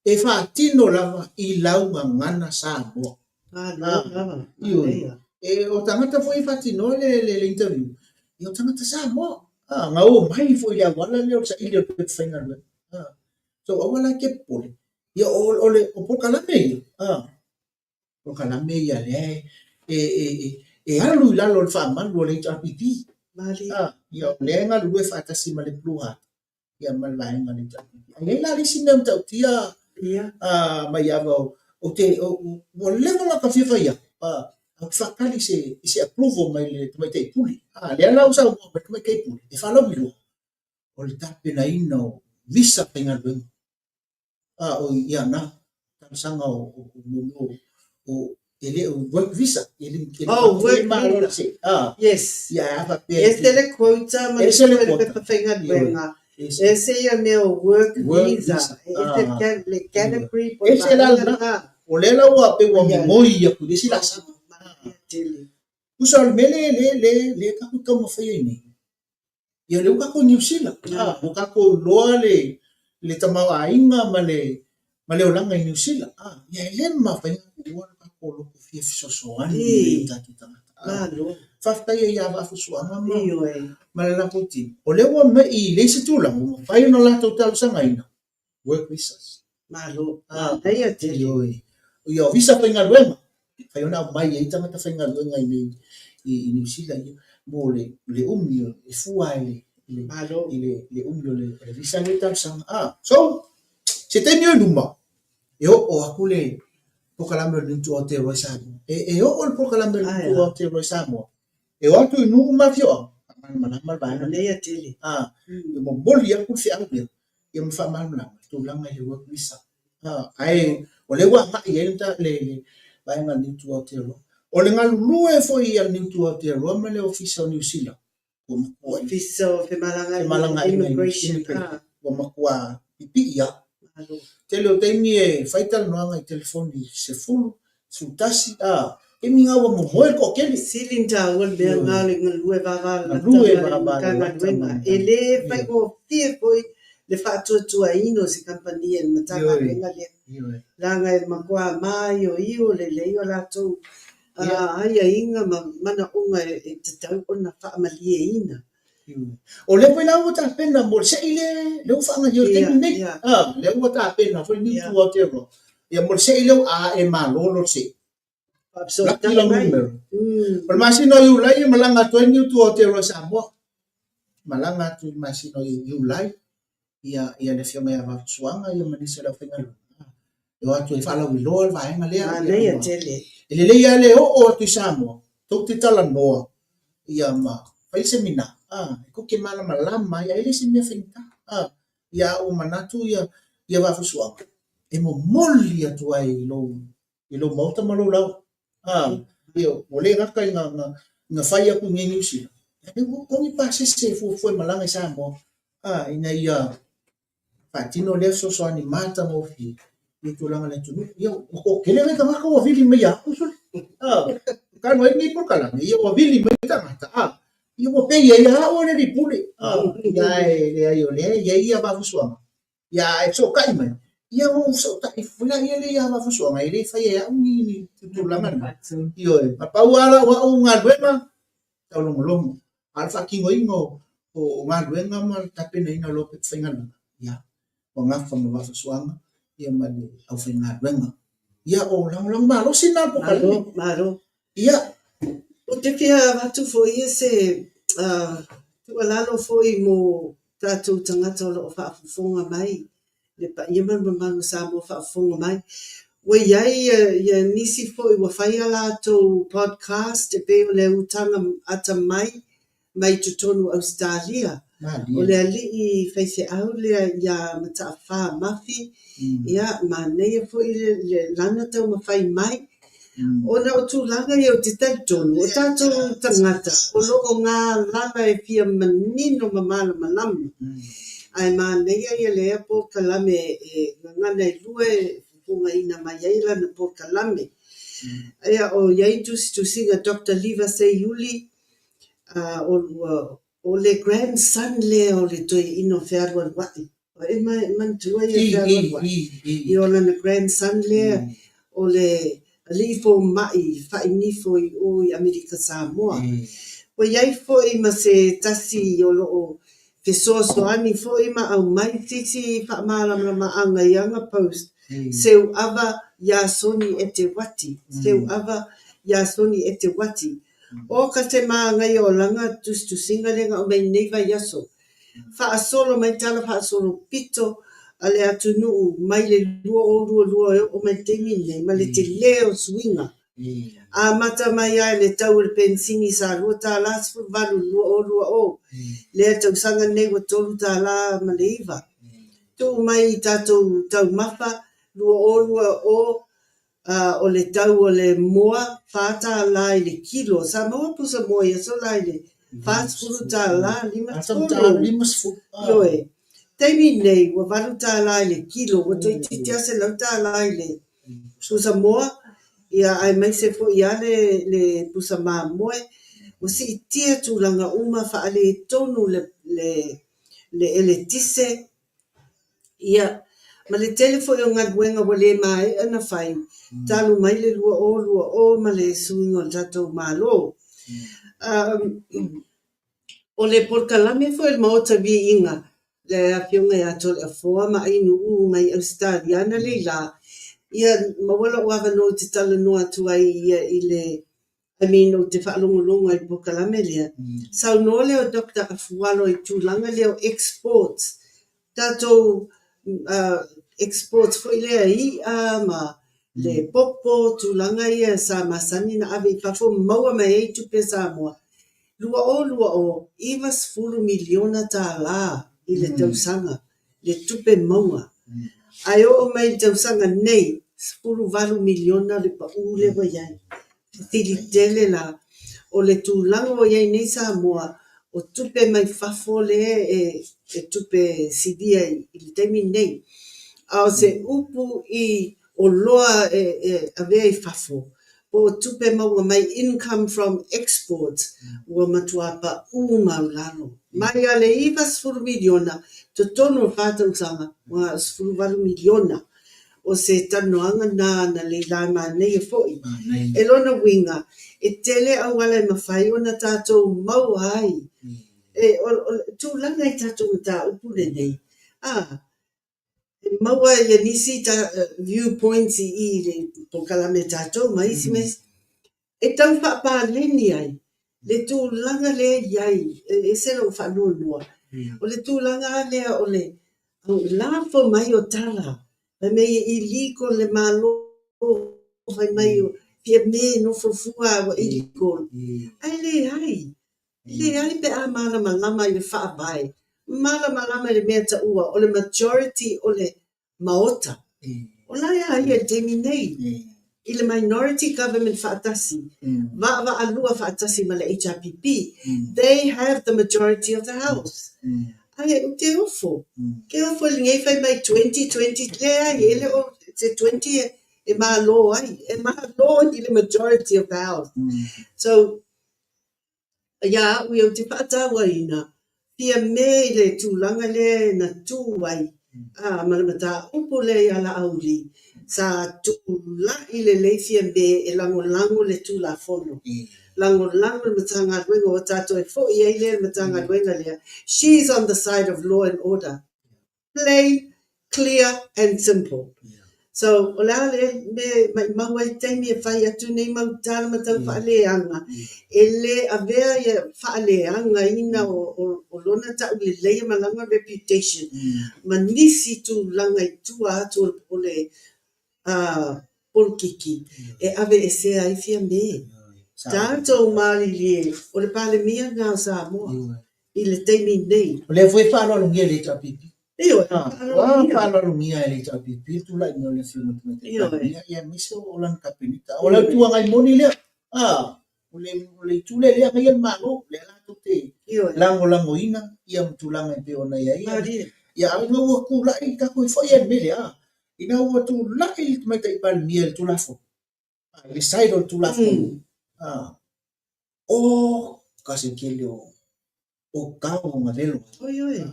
E faatino lava i lau gagana Samoa. Malo lava. Ioe. E, o tagata foi e faatinoa le, le, le interview, ia o tagata Samoa. Ah, na o mai foi i le auala lea o le saili o le pepa faigaluega. Ah, so aua la e te popole. Ia o, o le o polokalame ia, ah, polokalame ia lea e, e, e, e alu i lalo o le faamalu o le HRPP. Malie. Ah, ia o lea e galulue faatasi ma le Blue Heart, ia ma le vaega o le HRPP. Ae i ai la le isi mea matautia Ia. ah, Maiava, ou te, ua leva ona ta fia fai atu, ah, ou te faatali i se, i se approval mai le Tamaitai Pule. Ah, lea la ua saunoa mai le Tamaitai Pule, e faalauiloa, o le tapenaina o visa faigaluega. A o ia na talosaga o o o e le o work visa e le e Oh, work visa. Ah. Yes. Ia a faapea. Ese le quota ma le pepa faigaluega. Ese ia mea o work visa. Ese le category po Ese la lena. O lea la ua pei ua mimoi atu i le isi laasaga. Tusa o le mea le le le le tatou taumafai ai nei. Ia lea ua tatou i Niu Sila, ua tatou iloa le le tamaoaiga ma le ma le olaga i Niu Sila. Ia e le mafai ona tuua lo tatou loto fia fesoasoani i o tatou tagata. Faafetai ai ia Vaafusuaga ma ma le latou team. O lea ua mei i le isi tulaga ua mafai ona latou talosagaina work visas. Malo. Manaia tele. Ioe. Ia o visa faigaluega, e mafai ona aumai ai tagata faigaluega i nei i Niu Sila ia mo le le umi e fua i le Malo. I le le umi o le o le visa lea e talosaga. Ah, so se taimi o i luma e oo atu le polokalame o le Niu to Aotearoa i Samoa. E e oo le polokalame o le Niu to Aotearoa i Samoa. E o atu i nuu ma afioaga, faamalamalama le vaega. Manaia tele. Ah, e momoli atu le feau lea ia ma faamalamalama le tulaga i le work visa. Ae o lea ua agai i ai le vaega a le Niu to Aotearoa. O le galulue foi a le Niu to Aotearoa ma le Ofisa o Niu Sila, ua matua Ofisa o Femalagaaiga, Immigration, ua matua pipii lava. Tele o taimi e fai talanoaga i telefoni 10, 11, a, taimi lena ua momoe le toatele. Sili ona taua le mea lena o le galue vavalalata ma le Matagaluega. E le faigofie foi le faatuatuaina o se kamupani e le Matagaluega lea, leaga e matua maioio lelei o latou aiaiga ma manaoga e tatau ona faamalieina. O lea foi la ua tapena mo le se'i lea lea ua faagaoioi i le taimi lenei. Lea ua tapena foi le Niu to Aotearoa ia mo le se'i lea ua a e malolo le se'i. Laki lau numera. O le masina o Iulai e malaga atu ai le Niu to Aotearoa i Samoa. Malaga atu i le masina o Iulai ia ia le Afioga ia Vaafusuaga ia ma nisi o le aufaigaluega. E o atu e faalauiloa le vaega lea. Manaia tele. E lelei lava le oo atu i Samoa, tou te talanoa ia ma fai le semina, e tou te malamalama ai, ai le isi mea faigata. Ia a ua manatu ia ia Vaafusuaga, e momoli atu ai i lou i lou maota ma lou laoa. Ia, ua le gata ina ina fai atu i inei i Niu Sila, a lea ua totogi pasese e fuafua e malaga i Samoa, ina ia faatino lea fesoasoani matagofie i tulaga o le atunuu. Ia, ua toatele nai tagata ua vili mai ia au, sole. Talu ai lenei polokalame, ia ua vili mai tagata, ia ua pei ai lava au o le alii pule. Ia, e leai o lea e i ai ia Vaafusuaga, ia a e fesootai mai, Ia ua ou fesootai foi laia lea ia Vaafusuaga, e le faia e au ni tulaga na. Ioe, na pau lava lau au galuega, taulogologo. A o le faatinoina o galuega ma le tapenaina o lau pepa faigaluega, ia, ua gafa ma Vaafusuaga ia ma le aufaigaluega. Ia, o lagolago malosi lena o le polokalame. Malo, malo. Ia. Ou te fia avatu foi se tuualalo foi mo tatou tagata o lo o faafofoga mai le paia ma le mamalu o Samoa faafofoga mai. Ua i ai ia nisi foi ua fai a latou podcast e pei o le Utaga Atamai mai totonu o Ausetalia. O le alii faifeau lea ia Mataafa Mafi, ia manaia foi le lana taumafai mai. Ona o tulaga ia ou te talitonu, o tatou tagata o lo o galala e fia manino ma malamalama. Ae manaia ia lea polokalame e gagana e lua e fofogaina mai ai lana polokalame. Ia o i ai tusitusiga Doctor Liva Seiuli, o le grandson lea o le toeaina o Fealualuai. Ua e manatua ia Fealualuai? Ia o lana grandson lea o le alii fomai fainifo i o i Amerika Samoa. Ua i ai foi ma se tasi o lo o fesoasoani foi ma aumai sisi faamalamalamaga i ana post, Seuava Iasoni Eteuati, Seuava Iasoni Eteuati. O ka se māngaia o lana tusitusiga lea na aumai nei vaiaso. Faasolo mai tala faasolo pito a le atunuu mai le 2022 e oo mai le taimi lenei ma le telē o suiga. Amata mai lava i le tau o le penisini sa $2.18 i le 2020, lea tausaga lenei ua $3.09. Tuu mai i tatou taumafa 2020, o le tau o le moa $4 i le kilo. Sa maua pusa moa i aso la i le $40, 50. Ioe. Taimi nei ua $8 i le kilo, ua toeitiiti lava $100 i le pusa moa, ia aemaise foi lava le pusa mamoe. Ua siitia tulaga uma, faaletonu le eletise, Ia, ma le tele foi o galuega ua le maea ona fai talu mai le 2020 ma le suiga o le tatou Malo. O le polokalame foi a le Maota Viiga, le Afioga ia Toleafoa ma Ainuu mai Ausetalia analeila, ia maua lou avanoa ou te talanoa atu ai i le I mean, ou te faalogologo ai i le polokalame lea, saunoa lea o Doctor Afualo i tulaga lea o exports, tatou exports foi lea i'a ma le popo, tulaga ia sa masani na ave i fafo ma maua mai ai tupe a Samoa. 2020, $90 miliona tala i le tausaga le tupe maua. Ae oo mai i le tausaga nei, $18 miliona le pau lea ua i ai. Fesili tele la, o le tulaga ua i ai nei Samoa, o tupe mai fafo lea e tupe silia i le taimi lenei. A o se upu i oloa e avea i fafo, po o tupe maua mai, income from exports, ua matua pau maulalo. Mai lava le $90 miliona, totonu o le fa tausaga, ua na o le $18 miliona. O se talanoaga lena analeila e manaia foi. E lona uiga, e tele auala e mafai ona tatou maua ai. E, o, o le tulaga i tatou mataupu lenei, a, e maua ia nisi ta, viewpoints i i le polokalame a tatou ma isi ma isi, e tau faapaleni ai le tulaga lea e i ai, e ese lou faanoanoa, o le tulaga lea o le lafo mai o tala, fai mai e illegal le Malo, fai mai Fiame nofo fua ua illegal, ae leai, leai pe a malamalama i le faavae, malamalama i le mea taua o le majority o le Maota. O la e a ia i le taimi nei, i le minority government faatasi, vaavaalua faatasi ma le HRPP, they have the majority of the house. Ae ou te ofo, ke ofo i lenei fai mai 20, 20, leai, e le o se 20 e malo ai, e malo i le majority of the house. So, Ia au ia ou te faatauaina, Fiame i le tulaga lea na tu ai ma le mataupu lea ia Laauli, sa tulai lelei Fiame e lagolago le Tulafono, lagolago le Matagaluega ua tatou e foi ai lea i le Matagaluega lea, she is on the side of law and order. Plain, clear and simple. So, o le a le mea e maimau ai taimi e fai atu nei mau tala ma tau faaleaga, e le avea ia faaleagaina o lona tauleleia ma lana reputation ma nisi tulaga i tua atu o le polokiki e aveesea ai Fiame. Tatou malilie, o le Palemia lena o Samoa i le taimi nei. O lea foi e faaaloalogia e le HRPP. Ioe, faaaloalogia. Faaaloalogia e le HRPP le tulai mai o le Afioga i le Tamaitai Palemia, ia aemaise o lana Kapeneta. O le Itu Agai moni lea, o le itu lea o lea e agaia le Malo, lea latou te lagolagoina ia tulaga e pei ona i ai. Ia, a ina ua tulai, tatou i foi i le mea lea, ina ua tulai le Tamaitai Palemia i le Tulafono, i le side o le Tulafono, o ka se tele o tau na velo ai. Oi, oi.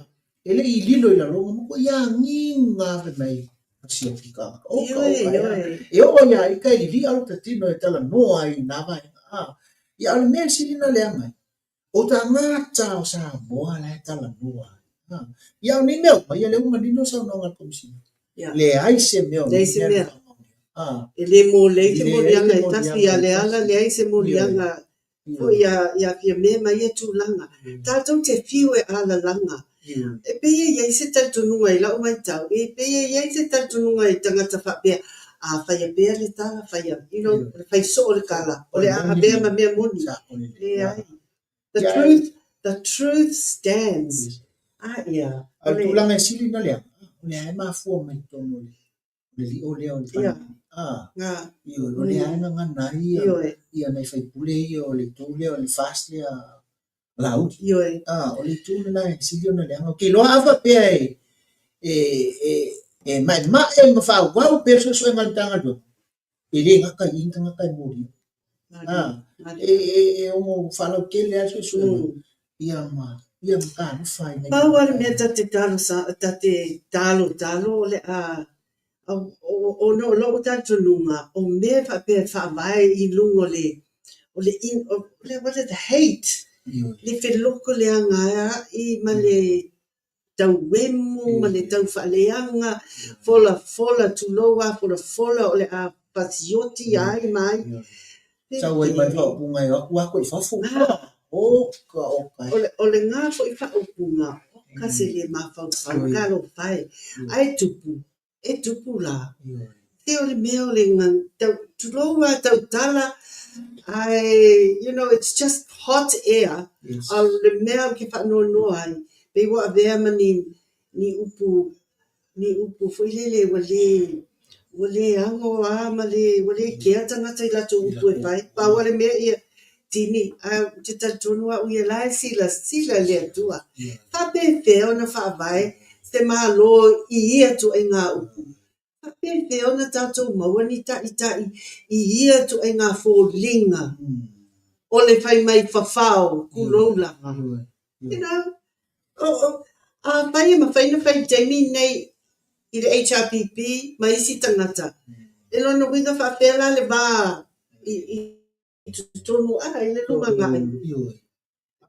E le i lilo i lalo, na matuai agiga ave mai fasioti tagata. O ka, o ka, e oo ia ika e lilia lo ta tino e talanoa ai i nā vaega. Ia, a o le mea sili na leaga ai, o tagata o Samoa la e talanoa ai. Ia, o nei mea uma, ia lea ua manino le saunoaga a le Komesina. Leai se mea o nei mea. E le moliai se moliaga e tasi ia Leala, leai se moliaga foi ia Fiame ma ia tulaga. Tatou te fiu e alalaga. E pei e i ai se talitonuga i lau matau, e pei e i ai se talitonuga i tagata faapea, a faia pea le tala, faia, you know, fai soo le tala, o le a avea ma mea moni. Leai. The truth, the truth stands. A ia. A o le tulaga e sili ona leaga, o lea e mafua mai totonu o le lio lea o le Palemene. Ioe, o lea e gagana ai ia nai sui usufono ia o le itu lea o le FAST lea Laauli. Ioe. O le itu lena e sili ona leaga. Ou te iloa a faapea e maemae ma faaauau pea le suesuega a le Matagaluega, e le gata i i ni tagata e molia. E ono faalautele lava le suesuega ia ma ia ma talofa ai. Pau lava le mea ta te talo ta te talotalo o le a ona o lou talitonuga o mea faapea e faavae i luga o le o le o le what is the hate le felotoleagaai ma le tauemu ma le taufaaleaga, folafola, tulou a folafola o le a fasioti ai ma ai. Sau ai ma le faaupuga e o atu atu i fafo. Oka, oka. O le gā foi faaupuga, oka se le mafaufau, talofa e, ae tupu, e tupu la. Se o le mea o le tau, tulou a tautala, ae, you know, it's just hot air. Yes. A o le mea ou te faanoanoa ai, pei ua avea ma ni, ni upu, ni upu foi lele ua le, ua le ago a ma le, ua le kea tagata i latou upu e fai. Pau lava le mea ia, tini, ae ou te talitonu au ia la e silasila le Atua. Faapefea ona faavae se Malo i ia ituaiga upu? Faapefea ona tatou maua ni taitai i ia ituaiga foliga o le fai mai fafao, tulou lava? You know, afai e mafai ona fai i le taimi lenei i le HRPP ma isi tagata, e lona uiga faapefea la le va i totonu a i le lumanai? Ioe.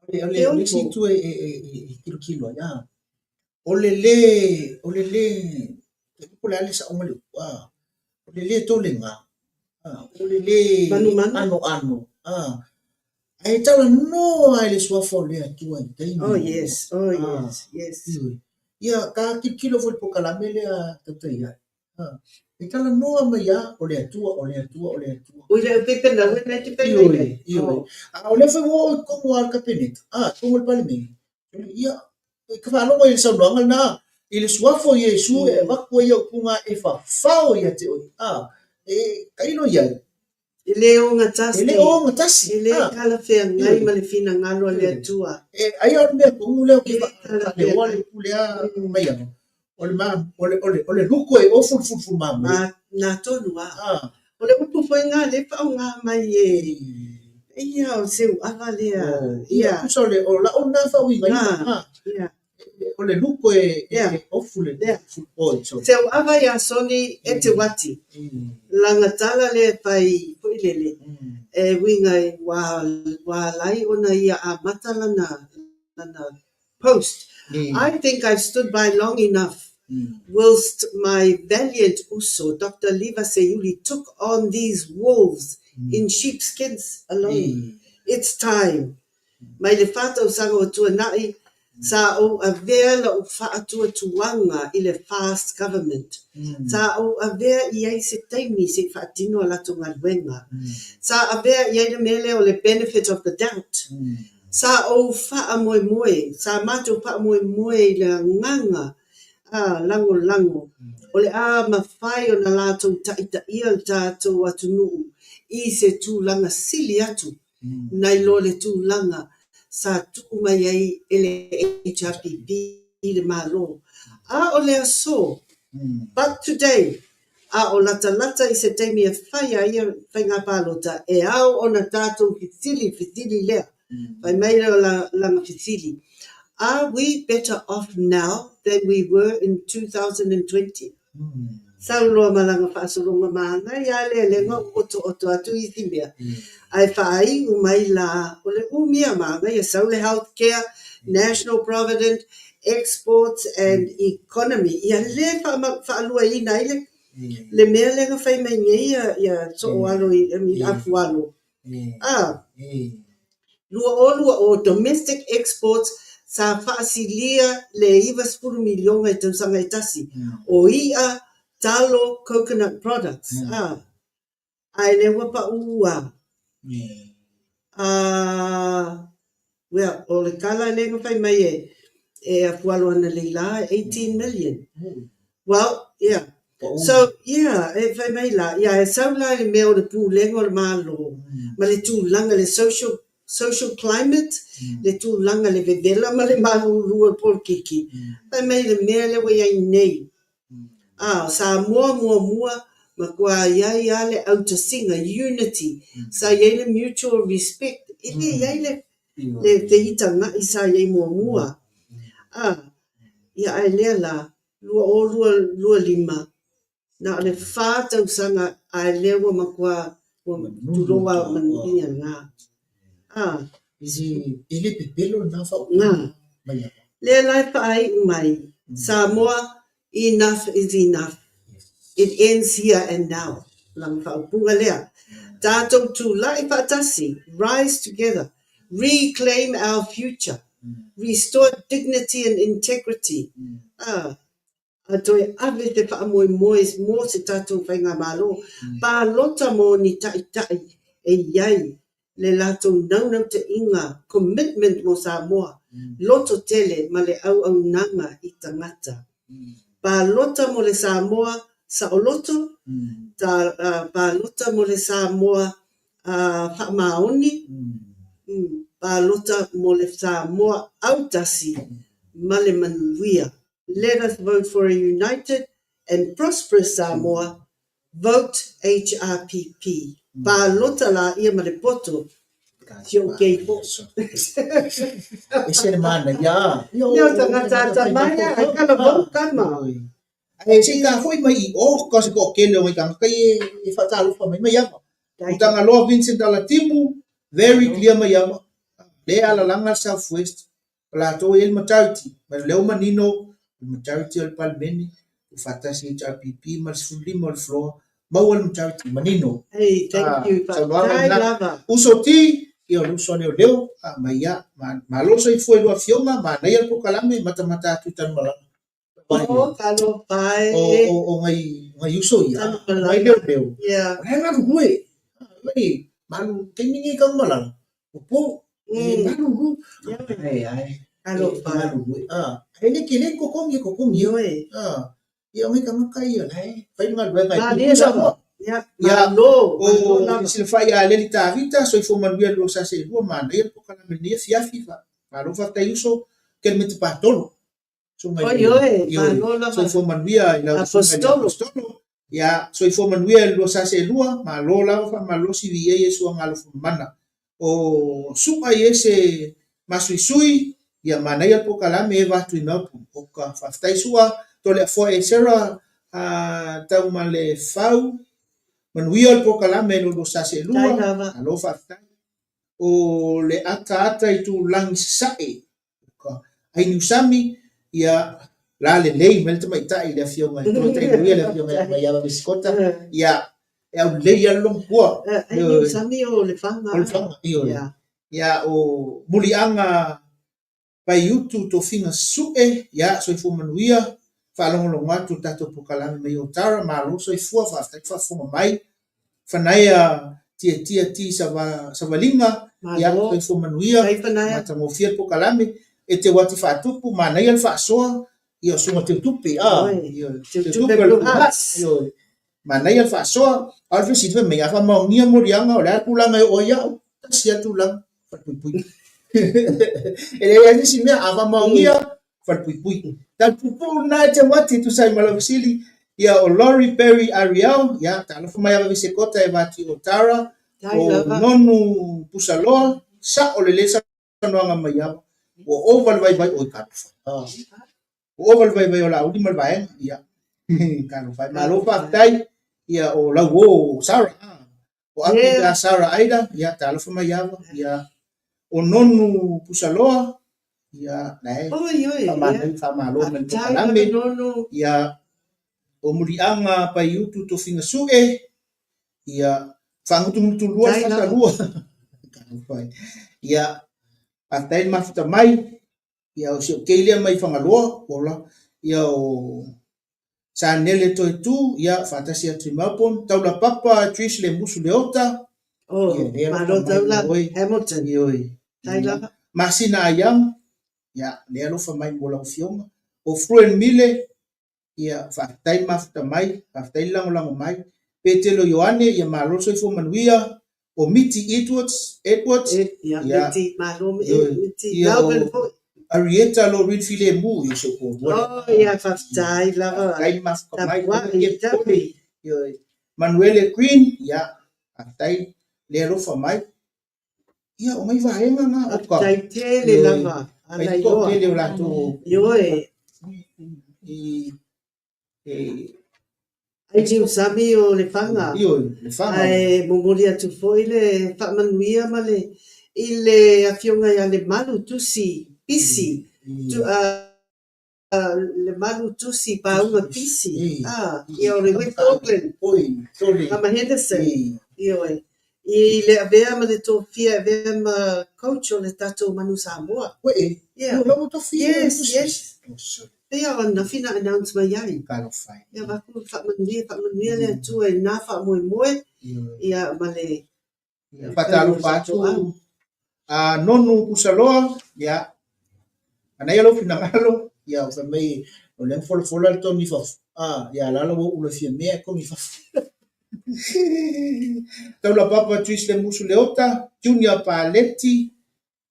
O le isi itu e tilotilo ai, o le le, o le le, po o le a le saoga o le upu, o le le tolega, o le le anoano, ae talanoa i le suafa o le Atua i taimi. Oh yes, oh yes, yes. Ia, ta tilotilo foi i le polokalame lea tautai ai. E talanoa mai lava o le Atua, o le Atua, o le Atua. Ui le pepe lau e nei te pei nei. Ioe, A o lea foi ua oo i totonu lava o le Kapeneta, i totonu o le Palemene, ia, e ka faalogo i le saunoaga lena, i le suafa o Iesu e avatu ai upu na e fafao ia te oe. E tailo i ai. E le ogatasi. E le ogatasi. E le talafeagai ma le finagalo a le Atua. E ai o le mea tonu lea ou te faaleoa le upu lea mai ana. O le, ma, o le, o le, o le luku e o fulufulufulu mamoe. Ma, na tonu a. O le upu foi ngā le whaonga mai e ia o seu ava lea. Ia, tusa o le, o lau na whauinga. Ia. O le luko e ofu le full point. Se o ava ia Sonny Eteuati, lana tala lea e fai foi lele, e uiga ua ala ai ona ia amata lana post. I think I've stood by long enough whilst my valiant uso Doctor Liva Seiuli took on these wolves in sheepskins alone. It's time. Mai le fa tausaga ua tuanai, sa ou avea la'u fa'atuatuaga i le Fast Government. Sa ou avea i ai se taimi se i fa'atino a latou galuega. Sa avea i ai le mea lea o le benefit of the doubt. Sa ou fa'amoemoe, sa matou fa'amoemoe i le agaga a lagolago o le a mafai ona latou ta'ita'ia le tatou atunu'u i se tulaga sili atu nai lo le tulaga sa tuu mai ai e le HRPP le Malo. A o le aso, but today, a o latalata i se taimi e fai ai ia faiga palota, e ao ona tatou fesili fesili lea. Fai mai lea o lana fesili, Are we better off now than we were in 2020? Sau loa ma lana faasologa manaia a le leaga ua otooto atu isi mea. Ae faaiu mai la o le umi a manaia sau le health care, national provident, exports and economy. Ia le faaluaina ai le mea lea na fai mai nei ia sooalo i afualo. A. 2020 domestic exports sa faasilia le 90 miliona i tausaga e tasi o i'a, talo, coconut products. A. Ae lea ua pa'u a. A, well, o le tala lea na fai mai e Afualo analeila e 18 million. Well, yeah. So, yeah, e fai mai la, ia e sau la i le mea o le pulega o le Malo ma le tulaga le social social climate, le tulaga le vevela ma le malulu o le polokiki. Fai mai le mea lea ua i ai nei. A, Samoa muamua matua i ai lava le autasiga, unity, sa i ai le mutual respect, e le i ai le le feitaga'i sa i ai muamua. A, ia ae lea la, 2025, na o le fa tausaga ae lea ua matua ua tulou lava manuia na. A. E le pepelo lena faaupuga mai lava. Lea la e faaiu mai, Samoa, enough is enough. It ends here and now. Lana faaupuga lea. Tatou tulai faatasi, rise together, reclaim our future, restore dignity and integrity. A, a toe ave se faamoemoe mo se tatou faigamalo palota mo ni ta'ita'i e i ai le latou naunautaiga, commitment mo Samoa, loto tele ma le auaunaga i tagata. Palota mo le Samoa saoloto, palota mo le Samoa faamaoni, palota mo le Samoa autasi ma le manuia. Let us vote for a united and prosperous Samoa. Vote HRPP. Palota laia ma le poto. Si ou kei po. Ese le manaia. Lea o tagata atamai a, ai kala vau tama. Ae se i tafo'i mai i o ka se toatele o ngai tagata ia e faatalofa mai mai ava. O Tagaloa Vincent Alatimu, very clear mai ava. Lea e alalaga le South West, o latou e i ai le majority. Ma o lea ua manino, o le majority o le Palemene, ua faatasi HRPP ma le 15 o le floor, maua le majority, manino. Hey, thank you, Saunoaga faafetai lena. lava. Uso T, ia o le uso a leoleo, a mai ia, malo soifua i lua afioga, manaia le polokalame, matamata atu i Tanumalala. Oh, talofa e. O ngai uso ia, Tanumalala. ngai leoleo. Yeah. O la e galulue. Ai, malu, taimi nei i Tanumalala, ua po, e malulu. Ai, ai. Talofa. E galulue. Ah, e le tele ni totogi e totogi. Ioe. Ah, ia o ngai tagata ia, la e fai le galuega e Malie puipui lava. Samoa. Ia, Ia, malo, malo o lava. Silafai ia Aleli Tavita, soifua manuia le lua sa seelua, manaia le polokalame i lenei afiafi, malo faafetai uso, Kelemete Patolo. Susuga i Oi, oi, Ioe, malo lava. soifua manuia i lau susuga i le Apostolo. Apostolo. Ia, soifua manuia i le lua sa seelua, malo lava faamalosi viia Iesu agalofa mamana. O su'a i ese masuisui, Ia manaia le polokalame e va atu i Melbourne. Oka, faafetai Su'a, Toleafoa Esera, Taumalefau, manuia le polokalame lo lua sa seelua, malo faafetai. O le ataata i Tulagi Sasae, oka, ai Niusami, ia la lelei mai le tamaitai i le afioga i Tamaitai le afioga ia Maiava Vesikota, ia e aulelei lava le lomatua. Ai Niusami o Lefaga. O Lefaga, ioe. Ia o Muliaga Paiutu Tofiga Sue, ia soifua manuia, faalogologo atu i le tatou polokalame mai Otara, malo soifua, faafetai le faafofoga mai. Fanaea Tiatia T Savaliga, ia soifua manuia, matagofie le polokalame. E te uati faatupu, manaia le faasoa, ia o Susuga Teutupe, Teutupe o le Blue Hearts, ioe. Manaia le faasoa, a o le fesili fai mai, a faamaonia moliaga, o le a le tulaga e oo ai au? Tasi lava le tulaga, falepuipui. E leai lava se isi mea, a faamaonia, falepuipui. Talipuupuu lena e Teuati e tusa ai ma lau fesili, ia o Laurie Perry Ariel, ia talofa mai Avavesekota e va atu i Otara, o Nonu Pusaloa, sao lelei saunoaga mai ava, ua ova le vaivai, oi talofa. Ua ova le vaivai o Laauli ma le vaega, ia, talofa e. Malo faafetai, ia o lau uo o Sarah, o Api pe a Sarah Aida, ia talofa mai ava, ia o Nonu Pusaloa, ia la e faamalo mai le polokalame, ia o Muliaga Paiutu Tofiga Sue, ia faagutugutu lua le fatalua, talofa e. Ia faafetai le mafuta mai, Ia o si ou kei lea mai Fagaloa, ua ola. Ia o Sanele Toetu, ia faatasi atu i Melbourne. Taulapapa Trish Lemusu Leota. Oh, ia, lea malo Taula, Hamilton. Ioe. Tai lava. Masina Ayang, ia, lea alofa mai mo lau afioga. O Fruen Mile, Ia, faafetai le mafuta mai, faafetai le lagolago mai. Petelo Ioane, ia malo le soifua manuia. O Miti Edwards, Edwards, Ia, Miti, malo Miti, Melbourne foi. Arieta Lorin Filemu, ia o si ou toalua lea. Oh, ia, faafetai lava. Faafetai le mafuta mai. Tapuai, Ioe. Manuele Green, ia, faafetai le alofa mai. Ia, o nai vaega na o ka... Faafetai tele lava, a nai loa. Tele o latou... Ioe. I, e, Ai Niusami o Lefaga. Ioe, Lefaga. Ae momoli atu foi le faamanuia ma le i le afioga ia Lemalu Tusi Pisi, Lemalu Tusi Pauga Pisi, ia o le West Auckland, Mama Henderson, ioe, i le avea ma le tofia e avea ma coach o le tatou Manu Samoa. Ia, yes, yes. Pei o ananafi na announce mai ai. Ia avatu le faamanuia, faamanuia le Atua i lena faamoemoe, ia ma le Faatalofa atu a Nonu Pusaloa, ia, manaia lou finagalo, ia, fai mai, o lea na folafola le togi i fafo, a, ia la la ua ou le fia mea e togi i fafo. Taulapapa Trish Lemusu Leota, Junior Paleti,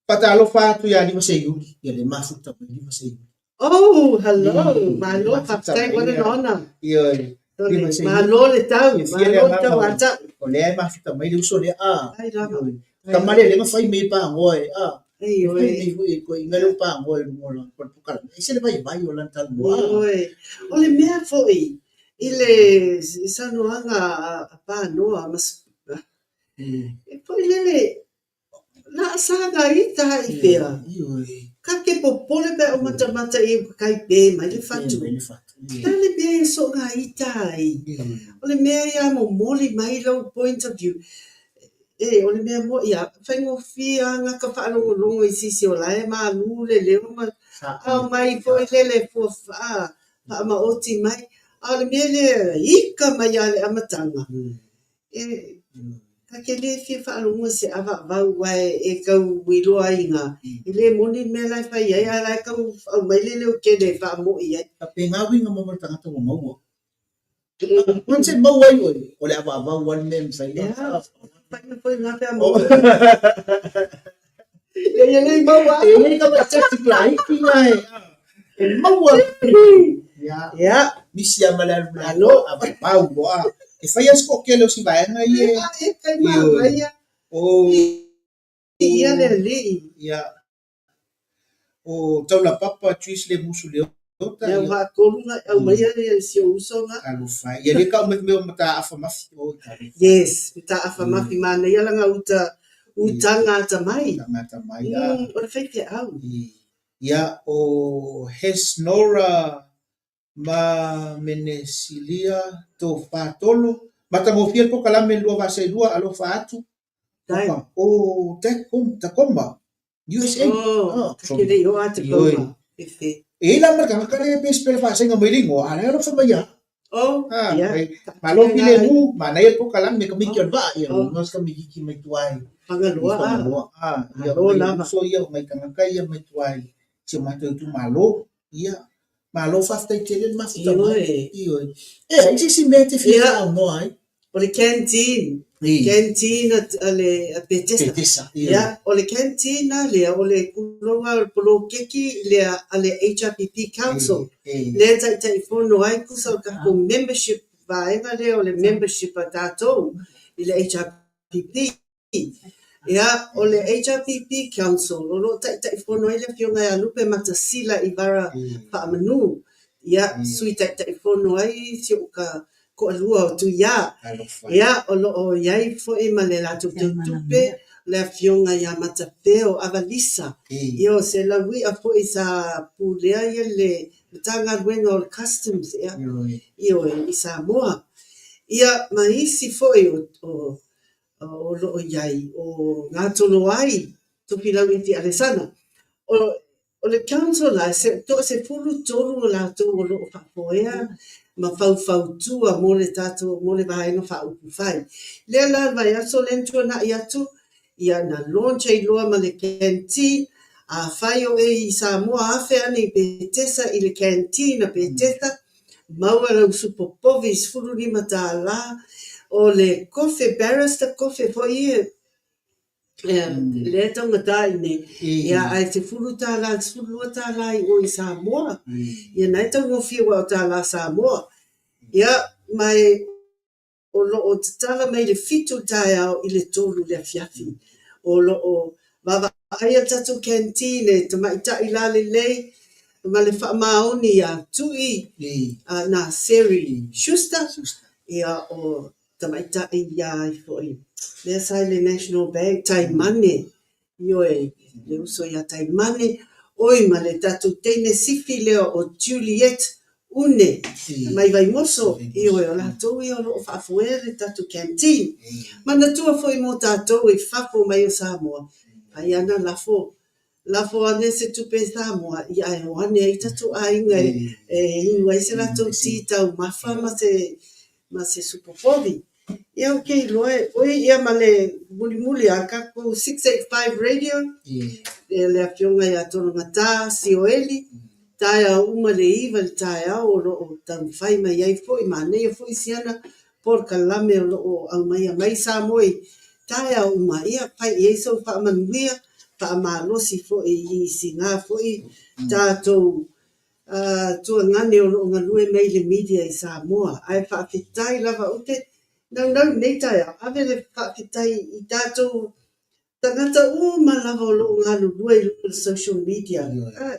Faatalofa atu ia Liva Seiuli, ia le mafuta mai Liva Seiuli. Oh, hello, malo, faafetai, what an honor. Ioe, Liva Seiuli. Malo le tau, malo le tau a tau. O lea e mafuta mai le uso lea, a. Ai lava. Tama lea lea na fai mea i pagoa e, a. Ioe. Fai mea foi e koe, ina leo pagoa i luga o lana pukala. E ese le vaivai o lana talanoa. Ioe. O le mea foi, i le saunoaga a Panoa, e foi lele, Na a saga ita i whea. Ka ke popole pe a o matamata i uka kai pē mai le fatu. Le a le mea e soga ita ai. O le mea ia momoli mai lou point of view. E, o le mea mo'i a, faigofie a gata faalogologo i sisi o la e malu le leo ma aumai foi lele fua faamaoti mai. A o le mea lea ika mai a le amataga. E, ta te le fia faalogo i se avaavau aua e tau iloa ai ina e le moni le mea la e fai ai, ae la e tau aumai le leotele e faamo'i ai. Faapena uiga mo le tagata ua maua. Once e maua ai oe, o le avaavau lava le mea e mafai ona. Ea, paia foi na pe a maua. Leai e le i maua. E i ai tamaitiiti laiti na e maua. Ia. Ia. Misi lava ma le alu le avavau loa. E fai lava si toatele o si vaega ia. E kai manaia. O Ia le alii. Ia. O Taulapapa Trish Lemusu Leota. Lea ua faatolu ona e aumaia ia si ou uso na. Talofa e. Ia lea tau mai mea o mataafa mafi. Oi talofa. Yes, mataafa mafi manaia lana uta utaga atamai. Utaga atamai a. O le faifeau. Ia o Hesnora ma Menesilia Tofa Tolo. Matagofie le polokalame 2 vasa e 2 alofa atu. O Tacoma, USA. Oh, ta te le i oo a Tacoma. Efe. E i ai la ma le tagata lea pe spell faasaiga mai le igoa, a o la e alofa mai ia. Oh, ia. Malo filemu, manaia le polokalame, tamaiti o le vaa, ia o se tamaititi mai tua i Fagaloa. Fagaloa. Ia, Malo lava. uso ia o nai tagata ia mai tua i si o matou itumalo. Ia, malo faafetai tele le mafuta mai. Ioe. E ai se isi mea e te fia saunoa ai? O le canteen. Canteen a le Petesa. Petesa. Ia, o le canteen lava lea, o le tulaga o le poloketi lea a le HRPP Council. Lea e taitaifono ai tusa o le tatou membership vaega lea o le membership a tatou i le HRPP. Ia, o le HRPP Council o lo o taitaifono ai le Afioga ia Lupe Matasila i Vara Faamanu, ia, Sui Taitaifono ai si ou toalua o Tuiā. Ia, o lo o i ai foi ma le latou teutupe le Afioga ia Matafeo Avalisa. Ia, o se laui'a foi sa pulea ia le Matagaluega o le Customs, ia, ioe, i Samoa. Ia, ma isi foi o o lo o i ai, o Gatoloai Tofilauifi Alesana. O, o le council la, se toa-13 o latou o lo o faafoea ma faufautua mo le tatou, mo le Vaega Faaupufai. Lea la le vaiaso lea na tuanai atu, ia na launch ai loa ma le canteen, afai o oe i Samoa afe ane i Petesa i le canteen a Petesa, Maua lau supo povi 15 tālā, o le kofe, barrister kofe foi ia, lea e taugata i inei, ia ae 10 tālā, 12 tālā i o i Samoa, ia na e taugofie aua o tālā Samoa. Ia, ma e O lo o tatala mai le 7 i le taeao i le 3 i le afiafi. O lo o vaavaaia le tatou canteen e tamaitai lalelei ma le faamaoni ia Tui Naseri Schuster, ia o tamaitai ia ai foi lea sa i le National Bank, Taimane, Ioe, le uso ia Taimane, oi ma le tatou teine sifi lea o Juliet Une mai Vaimoso, ioe, o latou ia o lo o faafoea le tatou canteen. Manatua foi mo tatou i fafo mai o Samoa, fai ana lafo, lafo ane se tupe i Samoa, ia ae o ane ai tatou aiga e inu ai se latou ti taumafa ma se ma se supo povi. Ia ou te iloa e oi ia ma le mulimuli a tatou 685 Radio, ia le afioga ia Tologata Sioeli, taeao uma le 9 i le taeao o lo o taumafai mai ai foi, manaia foi siana polokalame o lo o aumaia mai Samoa i taeao uma, ia fai i ai sou faamanuia, faamalosi foi i siga foi tatou tuagane o lo o galue mai le media i Samoa. Ae faafetai lava ou te naunau i lenei taeao, ave le faafetai i tatou tagata uma lava o lo o galulue i luga o le social media,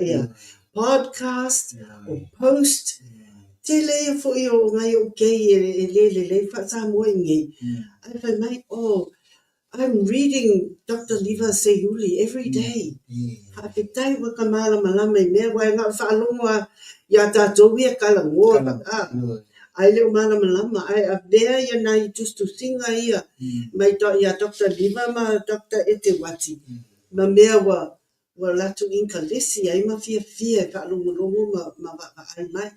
ia, podcast, o post, tele ia foi o nai ou kei e le lelei faa-Samoa i inei, ae fai mai, oh, I'm reading Doctor Liva Seiuli every day. Faafetai ua ka malamalama i mea, aua e na o le faalogo lava iā tatou ia talanoa, ae le o malamalama. Ae avea ia nai tusitusiga ia mai iā Doctor Liva ma Doctor Eteuati ma mea ua Ua latou inkalesi ai ma fiafia e faalogologo ma ma vaavaai mai.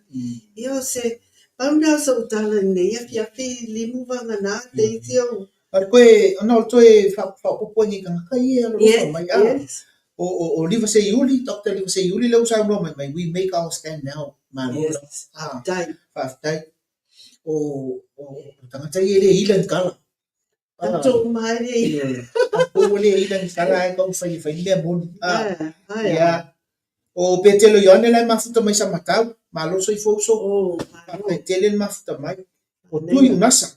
Ia o se pau na o soʻu tala i lenei afiafi limu vagana te isi ou. O le toe, ona o le toe faaopoopo ai nei tagata ia e alolofa mai. A, o, o, o Liva Seiuli, Doctor Liva Seiuli lea ua saunoa mai mai, we make our stand now. Malo lava. Yes, faafetai. Faafetai. O, o, o tagata ia e le ila ni tala. Tatou uma ai le ila. Tatou ua le ila ni tala ae taumafai e fai le mea moni. Ia. O Petelo Ioane la e mafuta mai Samatau. Malo le soifua uso. Faafetai tele le mafuta mai. O Tui Unasa.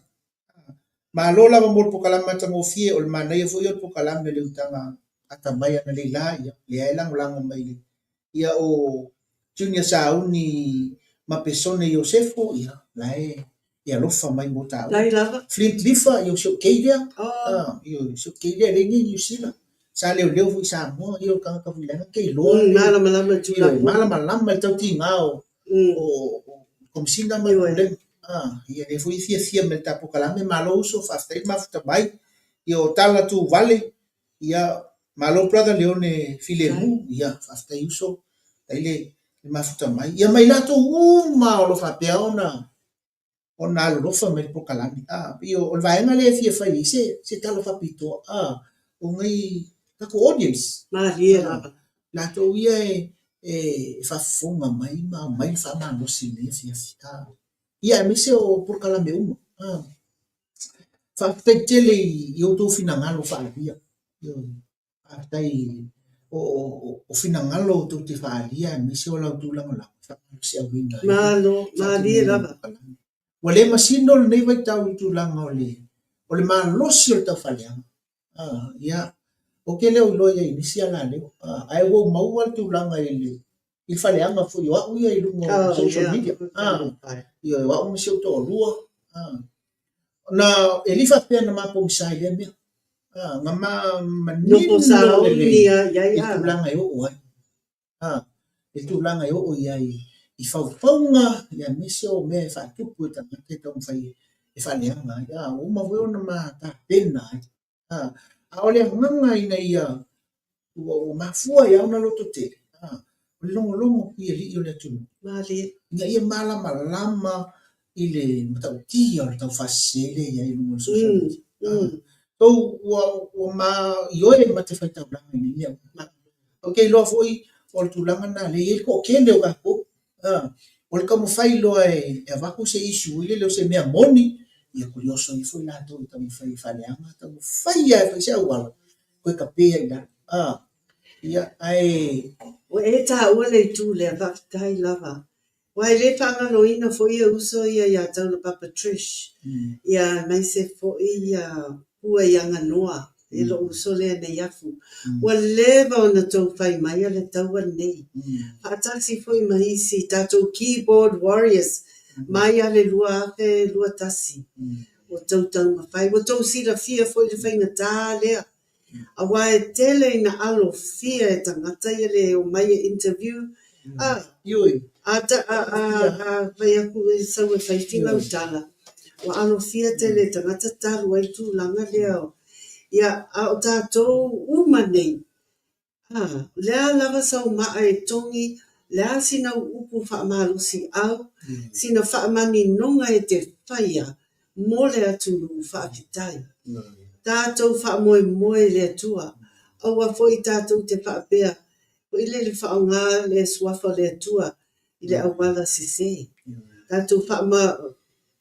Malo lava mo le polokalame matagofie, o le manaia foi o le polokalame o le utaga atamai analeila, ia, lea e lagolago mai i le. Ia o Junior Sauni ma Pesone Iosefo, ia, la e e alofa mai mo tāua. Dai lava. Flint Lifa, ia o si ou kei lea. Oh. Ah, ia o si ou kei lea, lea i Niu Sila. Sa leoleo foi i Samoa, ia o le tagata foi leaga kei loa. Malamalama i tulaga. Malamalama i le tautiga o, o, o Komesina ma le Pulega. Ah, ia lea foi e fiafia mai le ta polokalame, malo uso, faafetai le mafuta mai. Ia o Tala Tuvale, Ia, malo brother Leone Filemu, ia, faafetai uso, faafetai le mafuta mai. Ia ma i latou uma o lo o faapea ona ona alolofa mai le polokalame. A, pei o le vaega lea e fia fai ai se, se tala faapitoa, a, o ngai tatou audience. Malie lava. Latou ia e, e faafofoga mai ma aumai le faamalosi i lenei afiafi. A, ia aemaise o polokalame uma. A. Faafetai tele i outou finagalo faaalia. Faafetai o finagalo tou te faaalia aemaise o la outou lagolago e faamalosiauina ai. Malo, malie lava. Ua le masino lenei vaitau i tulaga o le o le malosi o le taufaaleaga. Ia, ou te le o iloa i ai i nisi alaleo, ae ua ou maua le tulaga i le i le faleaga foi o au ia i luga o social media. Ioe, o au ma si ou toalua. Na, e le i faapea na ma pogisa i lea mea. Na ma manino lelei i le tulaga e oo ai. I le tulaga e oo i ai i faufauga aemaise o mea e faatupu e tagata e taumafai e faaleaga ai. Ua uma foi ona ma tapena ai. A o le agaga ina ia ua mafua ai lava ona lototele, o le logologo i alii o le atunuu, ina ia malamalama i le matautia o le taufaasese lea e i ai i luga o le social media. So, ua ma ioe ma te faitaulaga i nei mea uma. Ou te iloa foi o le tulaga lena lea e i ai le toatele o tatou, o le taumafai loa e avatu se issue foi lele o se mea moni, ia toe oso ifo i latou e taumafai e faaleaga, taumafai lava e fai se auala toe tape ai i lalo. Ia, ae... Ua e taua le itu lea, faafetai lava. Aua e le faagaloina foi e uso ia ia Taulapapa Trish, ia aemaise foi ia Pua i Aganoa, e lou uso lea Neiafu. Ua leva ona tou fai maia le taua lenei, faatasi foi ma isi tatou keyboard warriors mai lava le 2021 ua tou taumafai, ua tou silafia foi le faigata lea Aua e tele ina alofia e tagata ia le omai e interview, a, a, a, a, a fai atu e sau e fai sina tala, ua alofia tele e tagata talu ai le tulaga lea o, ia, a o tatou uma nei, a, o le a lava sau maa e togi, le a sina upu faamalosiau, sina faamaninoga e te faia mo le atunuu, faafetai. Tatou faamoemoe i le Atua, aua foi tatou te faapea foi lele faaaoga le suafa o le Atua i le auala sese. Tatou faama,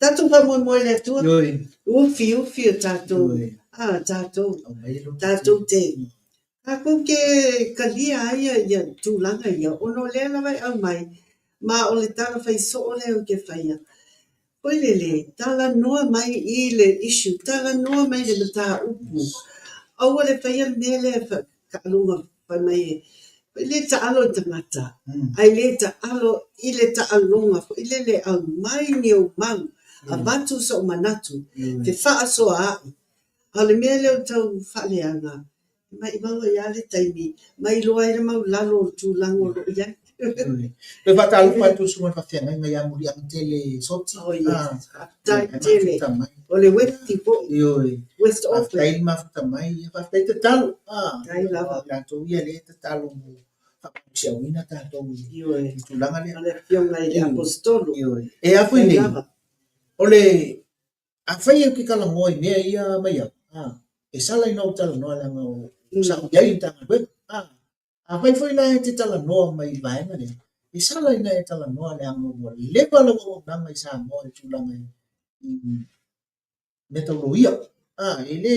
tatou faamoemoe i le Atua, ufiufi o tatou, a tatou, tatou te Tatou te talia ai ia tulaga ia ona o lea lava e aumai ma o le tala fai soo lea ou te faia, foi lele, talanoa mai i le issue, talanoa mai i le mataupu, aua le faia le mea lea e taaloga fai mai e, foi lele taalo i tagata, ae le taalo i le taaloga foi lele e aumai ni ou mau, avatu sou manatu, fefaasoaai. A o le mea lea o le tau faaleaga, Maimau ai lava le taimi, ma iloa ai le maulalo o le tulaga o lo o i ai. Toe faatalofa atu i le susuga i le faafeagaiga ia Muliagatele Soti. Oh yes, faafetai tele. O le Westie foi. Ioe. West Auckland. Faafetai le mafuta mai. Faafetai tatalo. Faafetai lava. O latou ia lea e tatalo mo faamalosiauina tatou i le tulaga lea. O le afioga i le Aposetolo. Ioe. E a foi nei, o le Afai ou te talanoa i mea ia mai au, a, e sala ina ou talanoa leaga o sa ou i ai i le Matagaluega. A, afai foi la e te talanoa mai i le vaega lea, e sala ina e talanoa leaga ua leva lau auaunaga i Samoa i tulaga i mea tau loia. A, e le,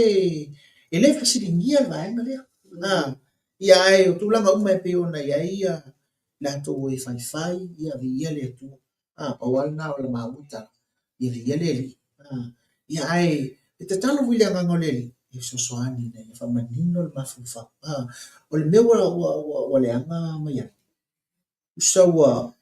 e le fesiligia le vaega lea. A, ia ae o tulaga uma e pei ona i ai ia latou e faifai, ia viia le Atua. A, pau lava lena o la maua tala, ia viia le Alii. A, ia ae e tatalo foi i le agaga o le Alii e fesoasoani ina ia faamanino le mafaufau. A, o le mea ua, ua, ua, ua leaga mai ai, Tusa ua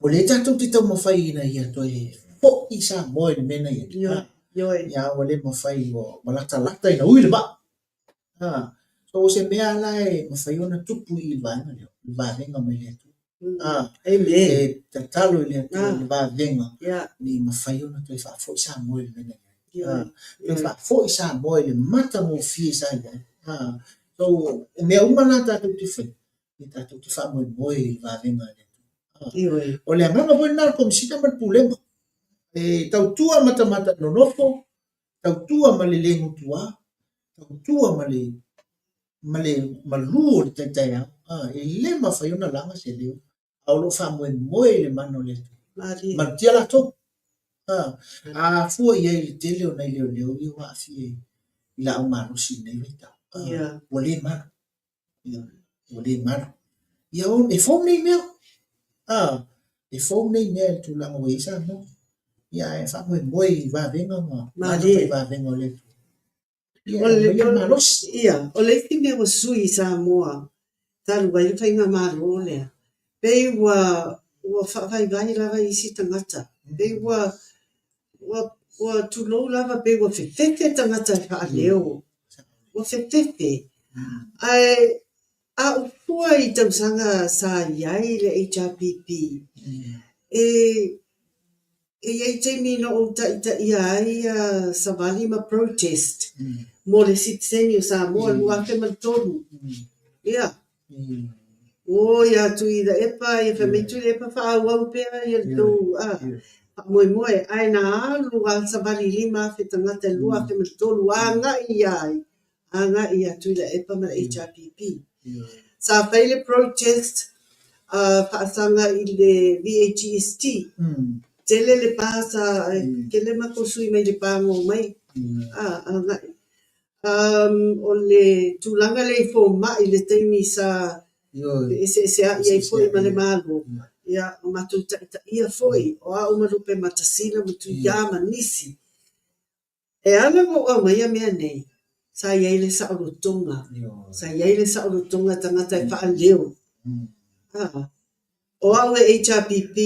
o lea tatou te taumafai ina ia toe fo'i Samoa i le mea na i ai. Ioe, ioe. Ia, ua le mafai, ua latalata ina ui le vaa. So o se mea la e mafai ona tupu i le vaega lea, le vavega mai le Atua. Amen. E tatalo i le Atua i le vavega, ina ia mafai ona toe faafoi Samoa i le mea na i ai. Toe faafoi Samoa i le matagofie sa i ai. So o mea uma la tatou te faia, ia tatou te faamoemoe i le vavega a le Atua. Ioe. O le agaga foi lena o le Komesina ma le Pulega, e tautua matamata nonofo, tautua ma le le gutuā, tautua ma le ma le malu o le taitaeao. E le mafai ona laga se leo, a o lo o faamoemoe i le mana o le Atua. Malie. Malutia latou. A fua i ai i le tele o nai leoleo ia ua aafia i laau malosi i lenei vaitau. Ua le malu. Ua le malu. Ia, e fou nei mea. E fou nei mea i le tulaga ua i ai Samoa. Ia, ae faamoemoe i vavega ma Malie. i vavega o le Atua. Ia, aumai le malosi. Ia, o le isi mea ua sui i Samoa talu ai le faigamalo lea, pei ua ua faavaivai lava isi tagata. Pei ua ua ua tulou lava pei ua fefefe tagata e faaleo. Ua fefefe. Ae a ou fua i tausaga sa i ai le HRPP, e e i ai taimi na ou taitaia ai savali ma protest mo le sitiseni o Samoa 2003. Ia. O ia Tuilaepa, ia fai mai Tuilaepa faaauau pea ia le tou faamoemoe. Ae na alu lava le savali 5,000 tagata i le 2003 agai ia ai? Agai ia Tuilaepa ma le HRPP. Sa fai le protest faasaga i le VAGST. Tele le pa sa, tele matou sui mai Lepa na omai agai. O le tulaga lea i fomai i le taimi sa feeseeseai ai foi ma le Malo, ia, na matou taitaia foi, o au ma Lupematasila ma Tuia ma nisi. E ala ona ou aumaia mea nei, sa i ai le saolotoga, sa i ai le saolotoga tagata e faaleo. O au e HRPP,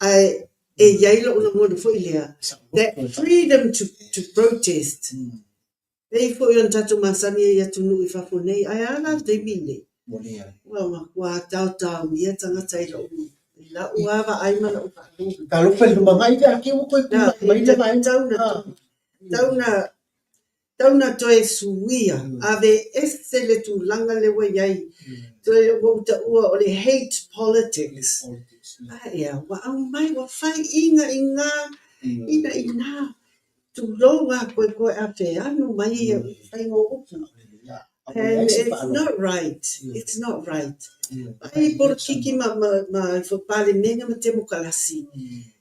ae e i ai lou lagona foi lea, that freedom to protest, pei foi ona tatou masani ai i atunuu i fafo nei, ae a la le taimi lenei? Ua matua taotaomia tagata i lou i lau lava vaai ma lau faalogo. Talofa i le lumanai pe a kei ua toe tulai mai le vaega. Tau na Tau na toe suia, aveese le tulaga lea ua i ai, toe ua ou taua o le hate politics. A ea, ua aumai, ua fai ina ina, ina ina, tulou lava koe koe a feanu mai ia faiga o upu. And it's not right, it's not right. Vaai i polokiki ma, ma, ma palemene ma temokalasi,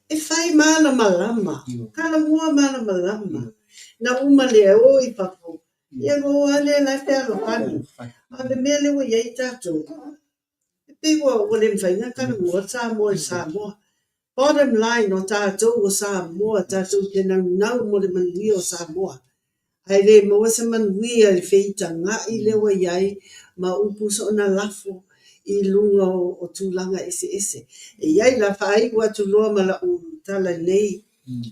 e fai malamalama, talanoa malamalama. Na uma lea e o i fafo, ia ona o lava lea la e fealofani. A o le mea lea ua i ai tatou, e pei ua, ua le mafai ona talanoa le Samoa i le Samoa. Bottom line, o tatou o Samoa, tatou te naunau mo le manuia o Samoa. Ae le maua se manuia i le feitaga'i lea ua i ai ma upu soona lafo i luga o tulaga eseese. E i ai la, faaiu atu loa ma la'u tala i lenei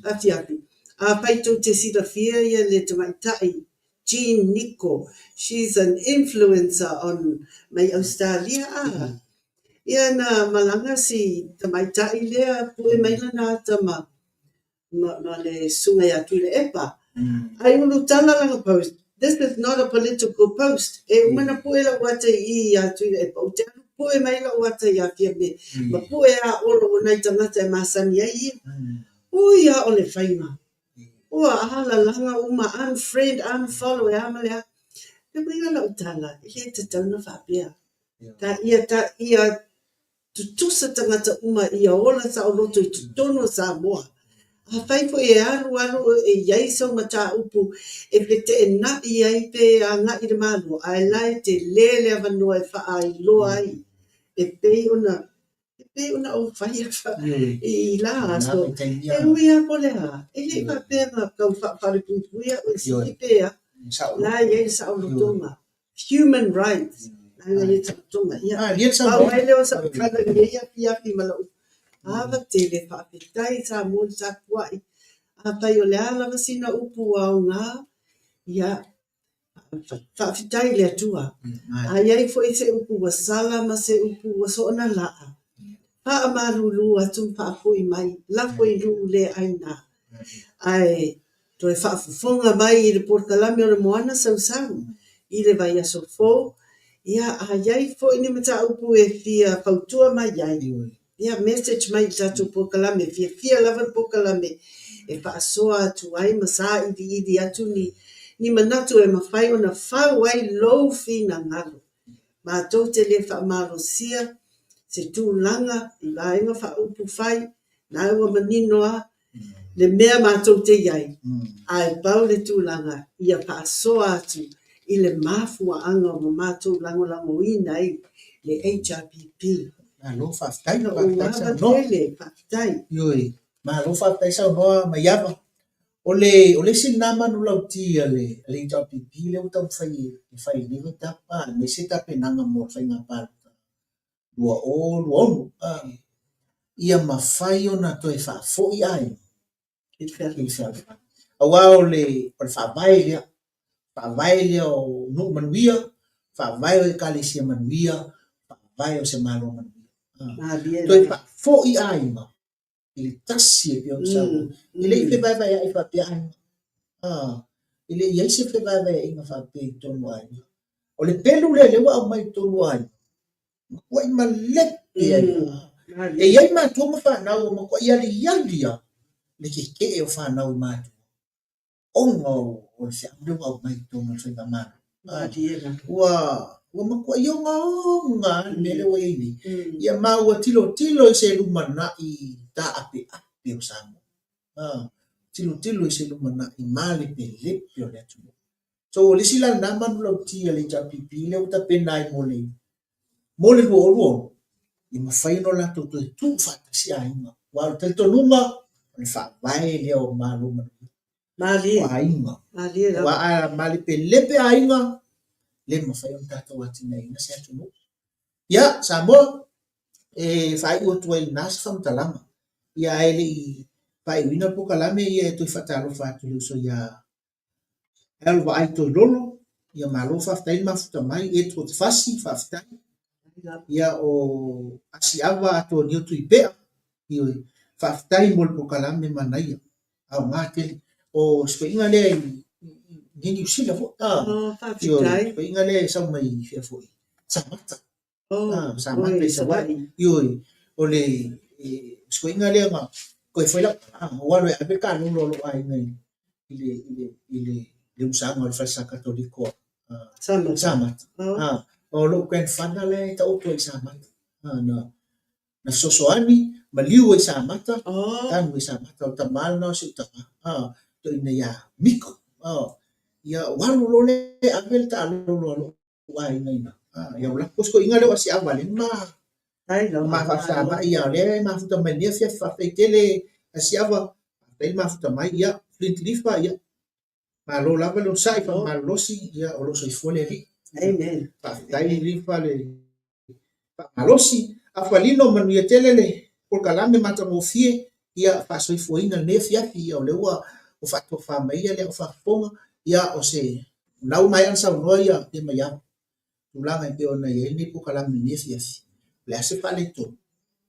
afiafi, afai tou te silafia ia le tamaitai Jean Niko, she's an influencer on mai Ausetalia a, ia na malaga si tamaitai lea pue mai lana ata ma ma, ma le susuga ia Tuilaepa. Ae ulutala lana post, this is not a political post. E uma ona pue lau ata i i ia Tuilaepa, ou te alu pue mai lau ata ia Fiame, ma pue a Olo o nai tagata e masani ai ia. Ui a o le faiga. Ua alalaga uma, unfriend, unfollow, e a ma le a. Le uiga lau tala, e le tatau ona faapea. Ta ia, ta ia tutusa tagata uma ia ola saoloto i totonu o Samoa. Afai foi e alu alu e i ai sau mataupu e feteenai ai pe agai i le Malo, ae la e tele le avanoa e faailoa ai e pei ona e pei ona ou fai i la aso. E ui lava po o le a, e le i faapea na tau faafalepuipui au e sili pe a. La e i ai le saolotoga. Human rights. Aiga i taotoga. Ia, Malie le pau saunoaga. mai lea o sau tala i lenei afiafi ma lou ava tele. Faafetai Samoa le tapuai. Afai o le a lava sina upu ua aoga, ia, faafetai i le Atua. A i ai foi se upu ua sala ma se upu ua soona laa, faamalulu atu ma faafoi mai, lafo i nuu le aina. Ae toe faafofoga mai i le polokalame o le Moana Sausau i le vaiaso fou, ia, a i ai foi ni mataupu e fia fautua mai ai, ia, message mai i le tatou polokalame. Fiafia lava le polokalame e faasoa atu ai ma sailiili atu ni, ni manatu e mafai ona fau ai lou finagalo. Matou te le faamalosia se tulaga i vaega faaupufai, na ua manino lava le mea matou te i ai, ae pau le tulaga ia faasoa atu i le mafuaaga ua matou lagolagoina ai le HRPP. Malo faafetai, Lou faafetai ava saunoa. tele, faafetai. Ioe, malo faafetai saunoa Maiava. O le, o le isi lena manulauti a le, a le HRPP lea ua taumafai e fai i lenei vaitau, aemaise tapenaga mo le faiga palota 2026, ia mafai ona toe faafoi aiga I le fealofani. Aua o le, o le faavae lea, faavae lea o nuu manuia, faavae o ekalesia manuia, faavae o se Malo manuia. Malie Toe lava. faafoi aiga i le tasi e pei ona saunoa. E le i fevaevaeai faapea aiga. E le i i ai se fevaevaeaiga faapea i totonu o aiga. O le pelu lea lea ua aumai i totonu o aiga, matuai malepe ai lava. E i ai matua ma fanau ua matuai aliali lava le tetee o fanau i matua ona o le feau lea ua aumai i totonu o le faigamalo. Ua ua matuai ogaoga lava le mea lea ua i ai nei. Ia ma ua tilotilo i se lumanai taapeape o Samoa. Tilotilo i se lumanai malepelepe o le atunuu. So o le isi la lena manulauti a le HRPP lea ua tapena ai mo le mo le 2026, ia mafai ona latou toe tuu faatasi aiga. Aua o le talitonuga, o le faavae lea o Malo manuia. Malie. O aiga. Malie lava. Aua a malepelepe aiga, le mafai ona tatou atinaeina se atunuu. Ia, Samoa, e faaiu atu ai i lena se faamatalaga. Ia ae le i faaiuina le polokalame, ia e toe faatalofa atu i le uso ia Al Vaai Toilolo, ia malo faafetai le mafuta mai, Edward Fasi, faafetai. Ia o Asiava Atonio Tuipea, ioe, faafetai mo le polokalame manaia, aoga tele. O si toeaina lea i i Niu Sila foi, Oh, ioe, faafetai. toeaina lea e sau mai fea foi, Samata. Oh, Samata oi, i Savaii. Savaii. Ioe, o le si toeaina lea na toe fai lau tala, ua alu e ave le taalolo a lou aiga i le i le i le le usaga o le falesa Katoliko a Samata. Samata. Oh. O lou grandfather la e taoto ai i Samata. Na na fesoasoani, maliu ai i Samata, Oh. tanu ai i Samata, o le tama lena o si ou tama, toeaina ia Miko. Ia ua alu loa lea e ave le taalolo a lou aiga i ina. Ia ua lafo si toeaina lea o Asiava lea na Ai lava. ma faafetamai ia lea e mafuta mai lenei afiafi. Faafetai tele Asiava, faafetai le mafuta mai. Ia Flint Lifa, ia malo lava le onosai faamalolosi, ia o lo o soifua le Alii. Amen. Faafetai Lifa le faamalosi. Afalino manuia tele le polokalame matagofie, ia faasoifuaina lenei afiafi, ia o lea ua faatofa mai ia le au faafofoga, ia o se la ua maea ona saunoa ia Maiava tulaga e pei ona i ai lenei polokalame i lenei afiafi. O le a se faaletonu?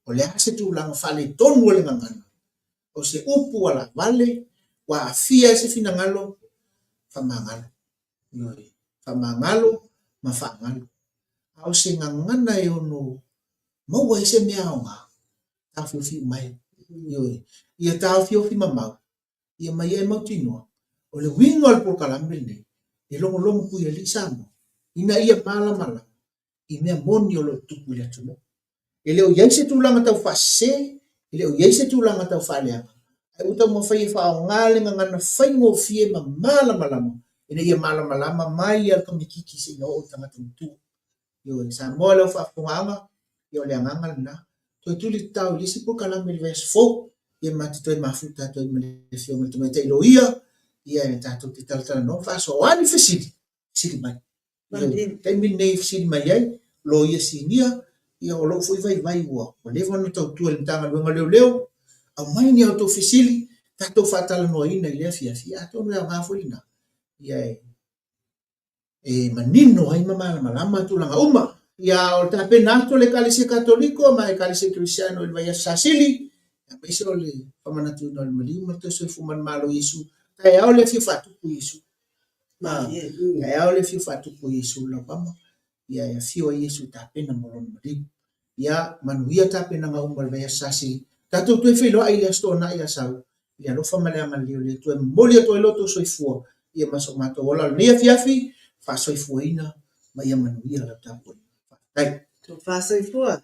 O le a se tulaga faaletonu o le gagana? O se upu ua laavale, ua aafia ai se finagalo, faamagalo. Ioe, faamagalo ma faagalo. A o se gagana e ono maua ai se mea aoga, taofiofi uma e. Ioe, ia taofiofi mamao, ia mai e mautinoa. O le uiga o le polokalame lenei, e logologo puialii Samoa, ina ia malamalama i mea moni o lo o tutupu i le atunuu. E le o i ai se tulaga tau faasese, e le o i ai se tulaga tau faaleaga, ae ua taumafai e faaaoga le gagana faigofie ma malamalama ina ia malamalama mai lava le tamaitiiti seia oo i le tagata matua. Ioe, Samoa i lau faafofogaaga, ia o le agaga lena. Toe tuli tatao i le isi polokalame i le vaiaso fou, ia ma te toe mafuta atu ai ma le Afioga i le Tamaitai Loia, ia e tatou te talatalanoa ma faasoa. O a ni fesili, fesili mai. Ioe, taimi lenei e fesili mai ai, Loia Sinia, ia o lou foi vaivai ua leva ona tautua i le Matagaluega o Leoleo, aumai ni a outou fesili tatou faatalanoaina i lea afiafi, ia atonu e aoga foi lena, ia e manino ai ma malamalama tulaga uma. Ia o le tapena atu a le Ekalesia Katoliko ma Ekalesia Kerisiano i le vaiaso Sasili, aemaise o le faamanatuina o le maliu ma le toe soifua manumalo o Iesu. Taeao le afio faatupu Iesu. Taeao le afio faatupu Iesu i Laupama. Ia e afio ai Iesu e tapena mo lona maliu. Ia manuia tapenaga uma o le vaiaso Sasili. Tatou toe feiloai i le Aso Toonai Asau i le alofa ma le agalelei o le Atua e momoli atu ai lo outou soifua ia ma so matou ola o lenei afiafi, faasoifuaina ma ia manuia lau tapuaiga. Faafetai. Tofa soifua.